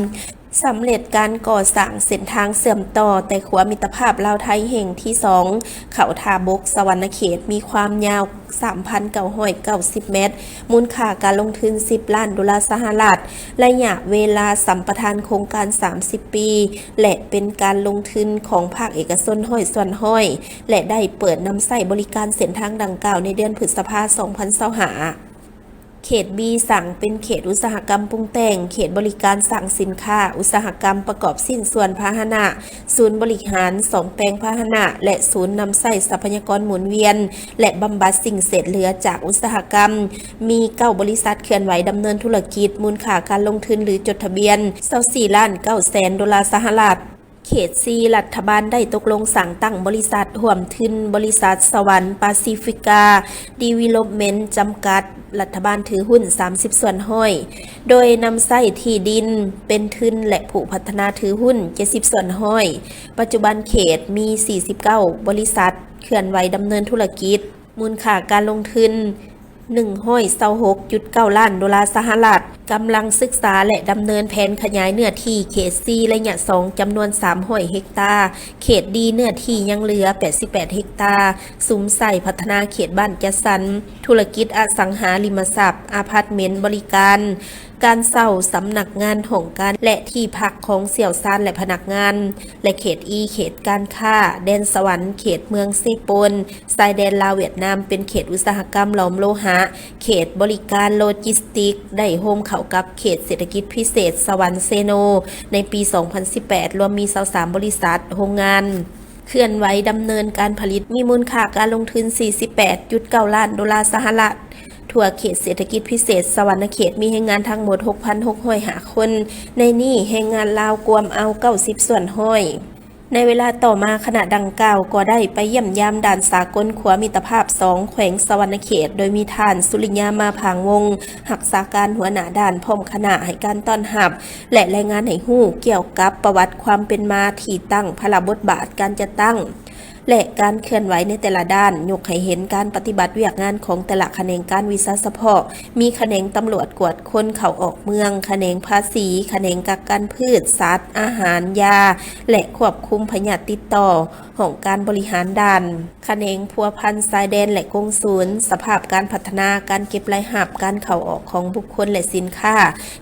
ສຳເລັດການກໍ່ສ້າງເສັ້ນທາງເຊື່ອມຕໍ່ແຕ່ຂົວມິດຕະພາບລາວໄທແຫ່ງທີສອງ ເຂົ້າທ່າບົກສະຫວັນນະເຂດ ມີຄວາມຍາວສາມພັນເກົ້າຮ້ອຍເກົ້າສິບແມັດ, ມູນຄ່າການລົງທຶນສິບລ້ານໂດລາສະຫະລັດ, ໄລຍະເວລາສຳປະທານໂຄງການສາມສິບປີ ແລະ ເປັນການລົງທຶນຂອງພາກເອກະຊົນຮ້ອຍສ່ວນຮ້ອຍ ແລະ ໄດ້ເປີດນຳໃຊ້ບໍລິການເສັ້ນທາງດັ່ງກ່າວໃນເດືອນພຶດສະພາ ສອງພັນຊາວຫ້າ. ເຂດ B ສ້າງເປັນເຂດອຸດສາຫະກຳປຸງແຕ່ງ, ເຂດບໍລິການສ້າງສິນຄ້າ, ອຸດສາຫະກຳປະກອບຊິ້ນສ່ວນພາຫະນະ, ສູນບໍລິຫານສ້ອມແປງພາຫະນະ ແລະ ສູນນຳໃຊ້ຊັບພະຍາກອນໝູນວຽນ ແລະ ບຳບັດສິ່ງເສດເຫຼືອຈາກອຸດສາຫະກຳ. ມີເກົ້າບໍລິສັດເຄື່ອນໄຫວດຳເນີນທຸລະກິດ, ມູນຄ່າການລົງທຶນ ຫຼື ຈົດທະບຽນ ຊາວສີ່ລ້ານເກົ້າແສນໂດລາສະຫະລັດ. ເຂດ C ລັດຖະບານໄດ້ຕົກລົງສ້າງຕັ້ງບໍລິສັດຮ່ວມທຶນບໍລິສັດສະຫວັນປາຊີຟິກາ ດີເວລອບເມັນ ຈຳກັດ, ລັດຖະບານຖືຮຸ້ນສາມສິບສ່ວນຮ້ອຍ ໂດຍນຳໃຊ້ທີ່ດິນເປັນທຶນ ແລະ ຜູ້ພັດທະນາຖືຮຸ້ນເຈັດສິບສ່ວນຮ້ອຍ. ປັດຈຸບັນເຂດມີສີ່ສິບເກົ້າບໍລິສັດເຄື່ອນໄຫວດຳເນີນທຸລະກິດ. ມູນຄ່າການລົງທຶນໜຶ່ງຮ້ອຍຊາວຫົກຈຸດເກົ້າລ້ານໂດລາສະຫະລັດ, ກຳລັງສຶກສາ ແລະ ດຳເນີນແຜນຂະຫຍາຍເນື້ອທີ່ເຂດ C ໄລຍະສອງ ຈຳນວນສາມຮ້ອຍເຮັກຕາ, ເຂດ D ເນື້ອທີ່ຍັງເຫຼືອແປດສິບແປດເຮັກຕາ, ສຸມໃສ່ພັດທະນາເຂດບ້ານຈັດສັນ, ທຸລະກິດອະສັງຫາລິມະຊັບ, ອາພາດເມັນບໍລິການ, ການເຊົ່າສຳນັກງານຫ້ອງການ ແລະ ທີ່ພັກຂອງຊ່ຽວຊານ ແລະ ພະນັກງານ ແລະ ເຂດ E ເຂດການຄ້າ ແດນສະຫວັນ, ເຂດເມືອງເຊໂປນ, ຊາຍແດນລາວຫວຽດນາມ ເປັນເຂດອຸດສາຫະກຳຫຼອມໂລຫະ, ເຂດບໍລິການໂລຈິສຕິກ ໄດ້ໂຮມເຂົ້າກັບເຂດເສດຖະກິດພິເສດສະຫວັນເຊໂນ ໃນປີສອງພັນສິບແປດ ລວມມີຊາວສາມບໍລິສັດ, ໂຮງງານ ເຄື່ອນໄຫວດຳເນີນການຜະລິດ ມີມູນຄ່າການລົງທຶນສີ່ສິບແປດຈຸດເກົ້າລ້ານໂດລາສະຫະລັດ. ທົ່ວເຂດເສດຖະກິດພິເສດສະຫວັນນະເຂດ ມີແຮງງານທັງໝົດຫົກພັນຫົກຮ້ອຍຫ້າຄົນ, ໃນນີ້ແຮງງານລາວກວມເອົາເກົ້າສິບສ່ວນຮ້ອຍ. ໃນເວລາຕໍ່ມາ ຄະນະດັ່ງກ່າວກໍໄດ້ໄປຢ້ຽມຢາມດ່ານສາກົນຂົວມິດຕະພາບສອງ ແຂວງສະຫວັນນະເຂດ, ໂດຍມີທ່ານ ສຸລິຍາ ມາຜາງວົງ ຮັກສາການຫົວໜ້າດ່ານ ພ້ອມຄະນະໃຫ້ການຕ້ອນຮັບ ແລະ ລາຍງານໃຫ້ຮູ້ກ່ຽວກັບປະຫວັດຄວາມເປັນມາ, ທີ່ຕັ້ງ, ພາລະບົດບາດການຈັດຕັ້ງ ແລະ ການເຄື່ອນໄຫວໃນແຕ່ລະດ້ານ, ຍົກໃຫ້ເຫັນການປະຕິບັດວຽກງານຂອງແຕ່ລະຂະແໜງການວິຊາສະເພາະ, ມີຂະແໜງຕຳຫຼວດກວດຄົນເຂົ້າອອກເມືອງ, ຂະແໜງພາສີ, ຂະແໜງກັກກັນພືດ, ສັດ, ອາຫານ, ຢາ ແລະ ຄວບຄຸມພະຍາດຕິດຕໍ່, ຫ້ອງການບໍລິຫານດ່ານ, ຂະແໜງພົວພັນຊາຍແດນ ແລະ ກົງສູນ, ສະພາບການພັດທະນາ, ການເກັບລາຍຮັບ, ການເຂົ້າອອກຂອງບຸກຄົນ ແລະ ສິນຄ້າ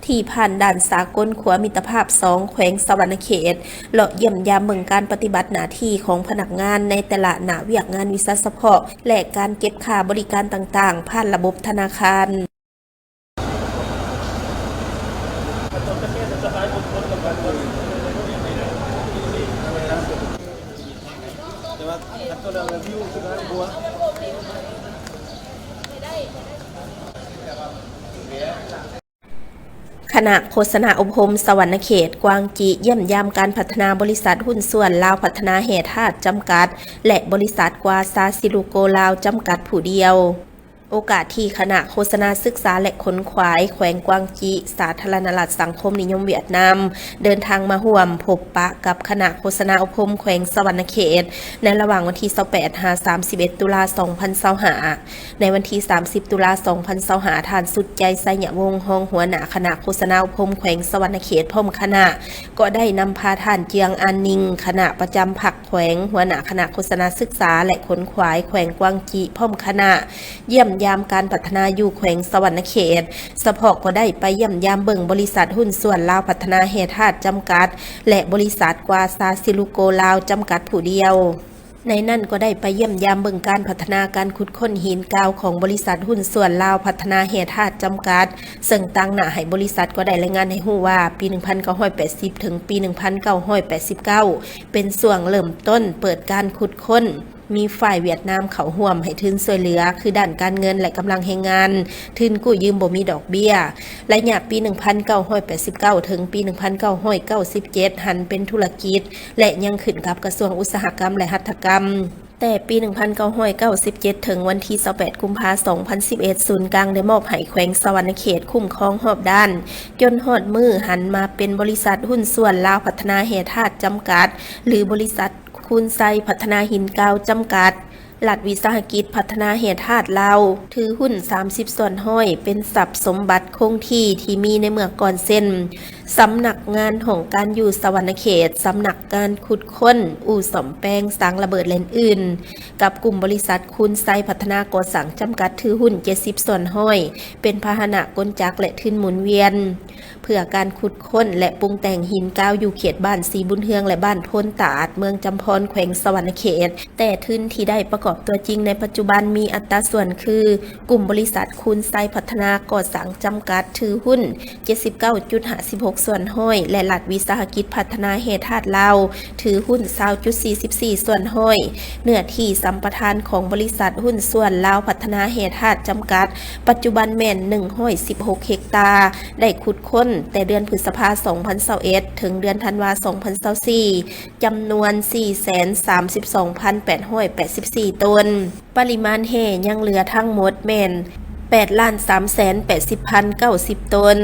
ທີ່ຜ່ານດ່ານສາກົນຂົວມິດຕະພາບສອງ ແຂວງສະຫວັນນະເຂດ, ເລາະຢ້ຽມຢາມເບິ່ງການປະຕິບັດໜ້າທີ່ຂອງພະນັກງານໃນແຕ່ລະໜ້າວຽກງານວິຊາສະເພາະ ແລະ ການເກັບຄ່າບໍລິການຕ່າງໆ ຜ່ານລະບົບທະນາຄານ. ຄະນະໂຄສະນາອົບຮົມສະຫວັນນະເຂດ ກວາງຈີ ຢ້ຽມຢາມການພັດທະນາບໍລິສັດຫຸ້ນສ່ວນລາວພັດທະນາແຮ່ທາດຈຳກັດ ແລະ ບໍລິສັດກວາຊາຊິລູໂກລາວຈຳກັດຜູ້ດຽວ. ໂອກາດທີ່ຄະນະໂຄສະນາສຶກສາ ແລະ ຂົນຂວາຍແຂວງກວາງຈີ ສາທາລະນະລັດສັງຄົມນິຍົມຫວຽດນາມ ເດີນທາງມາຮ່ວມພົບປະກັບຄະນະໂຄສະນາອົບຮົມແຂວງສະຫວັນນະເຂດ ໃນລະຫວ່າງວັນທີຊາວແປດ ຫາ ສາມສິບເອັດ ຕຸລາ ສອງພັນຊາວຫ້າ. ໃນວັນທີສາມສິບ ຕຸລາ ສອງພັນຊາວຫ້າ ທ່ານ ສຸດໃຈ ໄຊຍະວົງ ຮອງຫົວໜ້າຄະນະໂຄສະນາອົບຮົມແຂວງສະຫວັນນະເຂດ ພ້ອມຄະນະ ກໍໄດ້ນຳພາທ່ານ ເຈືອງ ອານນິງ ຄະນະປະຈຳພັກແຂວງ ຫົວໜ້າຄະນະໂຄສະນາສຶກສາ ແລະ ຂົນຂວາຍແຂວງກວາງຈີ ພ້ອມຄະນະ ຢ້ຽມຢາມການພັດທະນາຢູ່ແຂວງສະຫວັນນະເຂດ. ສະເພາະກໍໄດ້ໄປຢ້ຽມຢາມເບິ່ງບໍລິສັດຫຸ້ນສ່ວນລາວພັດທະນາແຮ່ທາດຈຳກັດ ແລະ ບໍລິສັດກວາຊາຊິລູໂກລາວຈຳກັດຜູ້ດຽວ. ໃນນັ້ນກໍໄດ້ໄປຢ້ຽມຢາມເບິ່ງການພັດທະນາການຂຸດຄົ້ນຫີນກາວຂອງບໍລິສັດຫຸ້ນສ່ວນລາວພັດທະນາແຮ່ທາດຈຳກັດ, ເຊິ່ງຕາງໜ້າໃຫ້ບໍລິສັດກໍໄດ້ລາຍງານໃຫ້ຮູ້ວ່າ ປີໜຶ່ງພັນເກົ້າຮ້ອຍແປດສິບ ເຖິງປີໜຶ່ງພັນເກົ້າຮ້ອຍແປດສິບເກົ້າ ເປັນຊ່ວງເລີ່ມຕົ້ນເປີດການຂຸດຄົ້ນ, ມີຝ່າຍຫວຽດນາມເຂົ້າຮ່ວມໃຫ້ທຶນຊ່ວຍເຫຼືອ ຄືດ້ານການເງິນ ແລະ ກຳລັງແຮງງານ, ທຶນກູ້ຢືມບໍ່ມີດອກເບ້ຍ. ໄລຍະປີໜຶ່ງພັນເກົ້າຮ້ອຍແປດສິບເກົ້າ ເຖິງປີໜຶ່ງພັນເກົ້າຮ້ອຍເກົ້າສິບເຈັດ ຫັນເປັນທຸລະກິດ ແລະ ຍັງຂຶ້ນກັບກະຊວງອຸດສາຫະກຳ ແລະ ຫັດຖະກຳ. ແຕ່ປີໜຶ່ງພັນເກົ້າຮ້ອຍເກົ້າສິບເຈັດ ເຖິງວັນທີຊາວແປດ ກຸມພາ ສອງພັນສິບເອັດ ສູນກາງໄດ້ມອບໃຫ້ແຂວງສະຫວັນນະເຂດຄຸ້ມຄອງຮອບດ້ານ, ຈົນຮອດມື້ຫັນມາເປັນບໍລິສັດຫຸ້ນສ່ວນລາວພັດທະນາແຮ່ທາດຈຳກັດ ຫຼື ບໍລິສັດຄູນໄຊພັດທະນາຫີນກາວຈຳກັດ, ລັດວິສາຫະກິດພັດທະນາແຮ່ທາດລາວ ຖືຫຸ້ນສາມສິບສ່ວນຮ້ອຍ ເປັນຊັບສົມບັດຄົງທີ່ທີ່ມີໃນເມື່ອກ່ອນ ເຊັ່ນ ສຳນັກງານຫ້ອງການຢູ່ສະຫວັນນະເຂດ, ສຳນັກງານຂຸດຄົ້ນ, ອູ່ສ້ອມແປງ, ສາງລະເບີດ ແລະ ອື່ນໆ, ກັບກຸ່ມບໍລິສັດຄູນໄຊພັດທະນາກໍ່ສ້າງຈຳກັດ ຖືຫຸ້ນເຈັດສິບສ່ວນຮ້ອຍ ເປັນພາຫະນະກົນຈັກ ແລະ ທຶນໝູນວຽນ ເພື່ອການຂຸດຄົ້ນ ແລະ ປຸງແຕ່ງຫີນກາວຢູ່ເຂດບ້ານສີບຸນເຮືອງ ແລະ ບ້ານໂພນຕາດ, ເມືອງຈຳພອນ, ແຂວງສະຫວັນນະເຂດ. ແຕ່ທຶນທີ່ໄດ້ປະກອບຕົວຈິງໃນປັດຈຸບັນມີອັດຕາສ່ວນຄື ກຸ່ມບໍລິສັດຄູນໄຊພັດທະນາກໍ່ສ້າງຈຳກັດ ຖືຫຸ້ນເຈັດສິບເກົ້າຈຸດຫ້າສິບຫົກສ່ວນຮ້ອຍ ແລະ ລັດວິສາຫະກິດພັດທະນາແຮ່ທາດລາວ ຖືຫຸ້ນຊາວຈຸດສີ່ສິບສີ່ສ່ວນຮ້ອຍ. ເນື້ອທີ່ສຳປະທານຂອງບໍລິສັດຫຸ້ນສ່ວນລາວພັດທະນາແຮ່ທາດຈຳກັດ ປັດຈຸບັນແມ່ນໜຶ່ງຮ້ອຍສິບຫົກເຮັກຕາ, ໄດ້ຂຸດຄົ້ນແຕ່ເດືອນພຶດສະພາ ສອງພັນຊາວເອັດ ເຖິງເດືອນທັນວາ ສອງພັນຊາວສີ່ ຈຳນວນສີ່ແສນສາມສິບສອງພັນແປດຮ້ອຍແປດສິບສີ່ໂຕນ. ປະລິມານແຮ່ຍັງເຫຼືອທັງໝົດແມ່ນແປດລ້ານສາມແສນແປດສິບພັນເກົ້າສິບໂຕນ.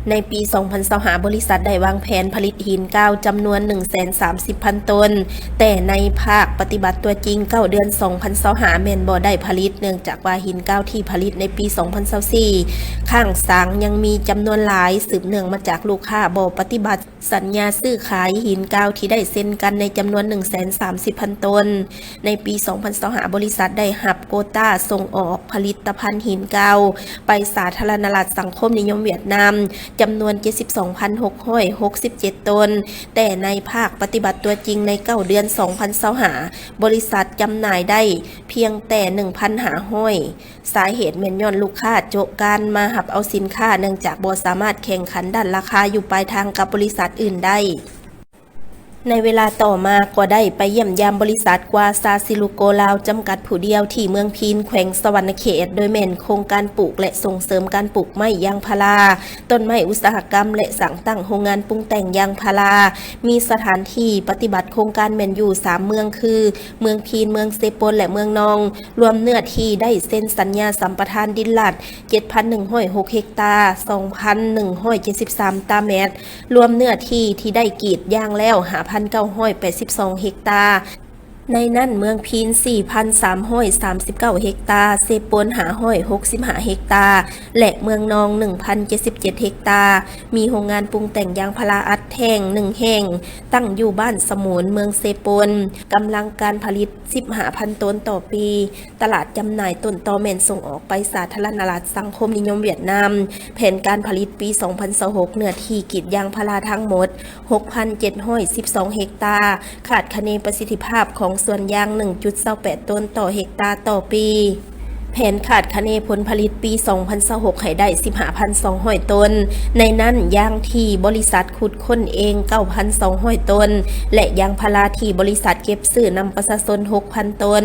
ໃນປີສອງພັນຊາວຫ້າ ບໍລິສັດໄດ້ວາງແຜນຜະລິດຫີນກາວຈຳນວນໜຶ່ງແສນສາມສິບພັນໂຕນ, ແຕ່ໃນພາກປະຕິບັດຕົວຈິງເກົ້າເດືອນສອງພັນຊາວຫ້າ ແມ່ນບໍ່ໄດ້ຜະລິດ, ເນື່ອງຈາກວ່າຫີນກາວທີ່ຜະລິດໃນປີສອງພັນຊາວສີ່ ຄ້າງສາງຍັງມີຈຳນວນຫຼາຍ, ສືບເນື່ອງມາຈາກລູກຄ້າບໍ່ປະຕິບັດ ສັນຍາຊື້ຂາຍຫີນກາວທີ່ໄດ້ເຊັນກັນໃນຈຳນວນໜຶ່ງແສນສາມສິບພັນໂຕນ. ໃນປີສອງພັນຊາວຫ້າ ບໍລິສັດໄດ້ຮັບໂກຕ້າສົ່ງອອກຜະລິດຕະພັນຫີນກາວໄປສາທາລະນະລັດສັງຄົມນິຍົມຫວຽດນາມ ຈຳນວນເຈັດສິບສອງພັນຫົກຮ້ອຍຫົກສິບເຈັດໂຕນ, ແຕ່ໃນພາກປະຕິບັດຕົວຈິງໃນເກົ້າເດືອນສອງພັນຊາວຫ້າ ບໍລິສັດຈຳໜ່າຍໄດ້ພຽງແຕ່ໜຶ່ງພັນຫ້າຮ້ອຍ ສາເຫດແມ່ນຍ້ອນລູກຄ້າໂຈະການມາຮັບເອົາສິນຄ້າ ເນື່ອງຈາກບໍ່ສາມາດແຂ່ງຂັນດ້ານລາຄາຢູ່ປາຍທາງກັບບໍລິສັດອື່ນໄດ້. ໃນເວລາຕໍ່ມາກໍໄດ້ໄປຢ້ຽມຢາມບໍລິສັດກວາຊາຊິລູໂກລາວຈຳກັດຜູ້ດຽວທີ່ເມືອງພີນ ແຂວງສະຫວັນນະເຂດ, ໂດຍແມ່ນໂຄງການປູກ ແລະ ສົ່ງເສີມການປູກໄມ້ຢາງພາລາ, ຕົ້ນໄມ້ອຸດສາຫະກຳ ແລະ ສ້າງຕັ້ງໂຮງງານປຸງແຕ່ງຢາງພາລາ. ມີສະຖານທີ່ປະຕິບັດໂຄງການແມ່ນຢູ່ສາມເມືອງຄື ເມືອງພີນ, ເມືອງເຊໂປນ ແລະ ເມືອງນອງ, ລວມເນື້ອທີ່ໄດ້ເຊັນສັນຍາສຳປະທານດິນລັດ ເຈັດພັນໜຶ່ງຮ້ອຍຫົກເຮັກຕາ, ສອງພັນໜຶ່ງຮ້ອຍເຈັດສິບສາມຕາແມັດ, ລວມເນື້ອທີ່ທີ່ໄດ້ກຣີດຢາງແລ້ວ ຫ້າພັນເກົ້າຮ້ອຍແປດສິບສອງເຮັກຕາ, ໃນນັ້ນເມືອງພີນ ສີ່ພັນສາມຮ້ອຍສາມສິບເກົ້າເຮັກຕາ, ເຊໂປນ ຫ້າຮ້ອຍຫົກສິບຫ້າເຮັກຕາ ແລະ ເມືອງນອງ ໜຶ່ງພັນເຈັດສິບເຈັດເຮັກຕາ. ມີໂຮງງານປຸງແຕ່ງຢາງພາລາອັດແທ່ງໜຶ່ງແຫ່ງ, ຕັ້ງຢູ່ບ້ານສະໝູນ, ເມືອງເຊໂປນ, ກຳລັງການຜະລິດ ສິບຫ້າພັນໂຕນຕໍ່ປີ. ຕະຫຼາດຈຳໜ່າຍຕົ້ນຕໍແມ່ນສົ່ງອອກໄປສາທາລະນະລັດສັງຄົມນິຍົມຫວຽດນາມ. ແຜນການຜະລິດປີສອງພັນຊາວຫົກ ເນື້ອທີ່ກຣີດຢາງພາລາທັງໝົດ ຫົກພັນເຈັດຮ້ອຍສິບສອງເຮັກຕາ, ຄາດຄະເນປະສິດທິພາບຂອງສວນຢາງ ໜຶ່ງຈຸດຊາວແປດໂຕນຕໍ່ເຮັກຕາຕໍ່ປີ. ແຜນຄາດຄະເນຜົນຜະລິດປີສອງພັນຊາວຫົກ ໃຫ້ໄດ້ ສິບຫ້າພັນສອງຮ້ອຍໂຕນ, ໃນນັ້ນຢາງທີ່ບໍລິສັດຂຸດຄົ້ນເອງ ເກົ້າພັນສອງຮ້ອຍໂຕນ ແລະ ຢາງພາລາທີ່ບໍລິສັດເກັບຊື້ນຳປະຊາຊົນ ຫົກພັນໂຕນ.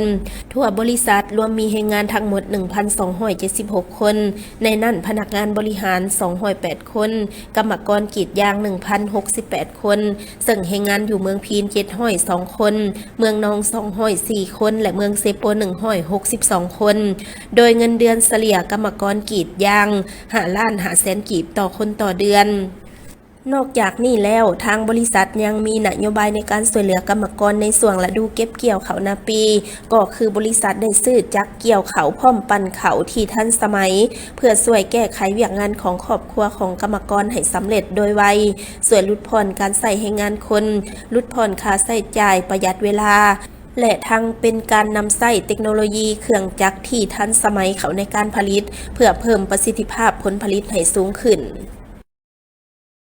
ທົ່ວບໍລິສັດລວມມີແຮງງານທັງໝົດ ໜຶ່ງພັນສອງຮ້ອຍເຈັດສິບຫົກຄົນ, ໃນນັ້ນພະນັກງານບໍລິຫານ ສອງຮ້ອຍແປດຄົນ, ກຳມະກອນກຣີດຢາງ ໜຶ່ງພັນຫົກສິບແປດຄົນ, ເຊິ່ງແຮງງານຢູ່ເມືອງພີນ ເຈັດຮ້ອຍສອງຄົນ, ເມືອງນອງ ສອງຮ້ອຍສີ່ຄົນ ແລະ ເມືອງເຊໂປນ ໜຶ່ງຮ້ອຍຫົກສິບສອງຄົນ, ໂດຍເງິນເດືອນສະເລ່ຍກຳມະກອນກຣີດຢາງ ຫ້າລ້ານຫ້າແສນກີບຕໍ່ຄົນຕໍ່ເດືອນ. ນອກຈາກນີ້ແລ້ວ, ທາງບໍລິສັດຍັງມີນະໂຍບາຍໃນການຊ່ວຍເຫຼືອກຳມະກອນໃນຊ່ວງລະດູເກັບກ່ຽວເຂົ້ານາປີ, ກໍຄືບໍລິສັດໄດ້ຊື້ຈັກກ່ຽວເຂົ້າພ້ອມປັ່ນເຂົ້າທີ່ທັນສະໄໝ ເພື່ອຊ່ວຍແກ້ໄຂວຽກງານຂອງຄອບຄົວຂອງກຳມະກອນໃຫ້ສຳເລັດໂດຍໄວ, ຊ່ວຍຫຼຸດຜ່ອນການໃຊ້ແຮງງານຄົນ, ຫຼຸດຜ່ອນຄ່າໃຊ້ຈ່າຍ, ປະຢັດເວລາ ແລະ ທັງເປັນການນຳໃຊ້ເຕັກໂນໂລຢີເຄື່ອງຈັກທີ່ທັນສະໄໝເຂົ້າໃນການຜະລິດ ເພື່ອເພີ່ມປະສິດທິພາບຜົນຜະລິດໃຫ້ສູງຂຶ້ນ.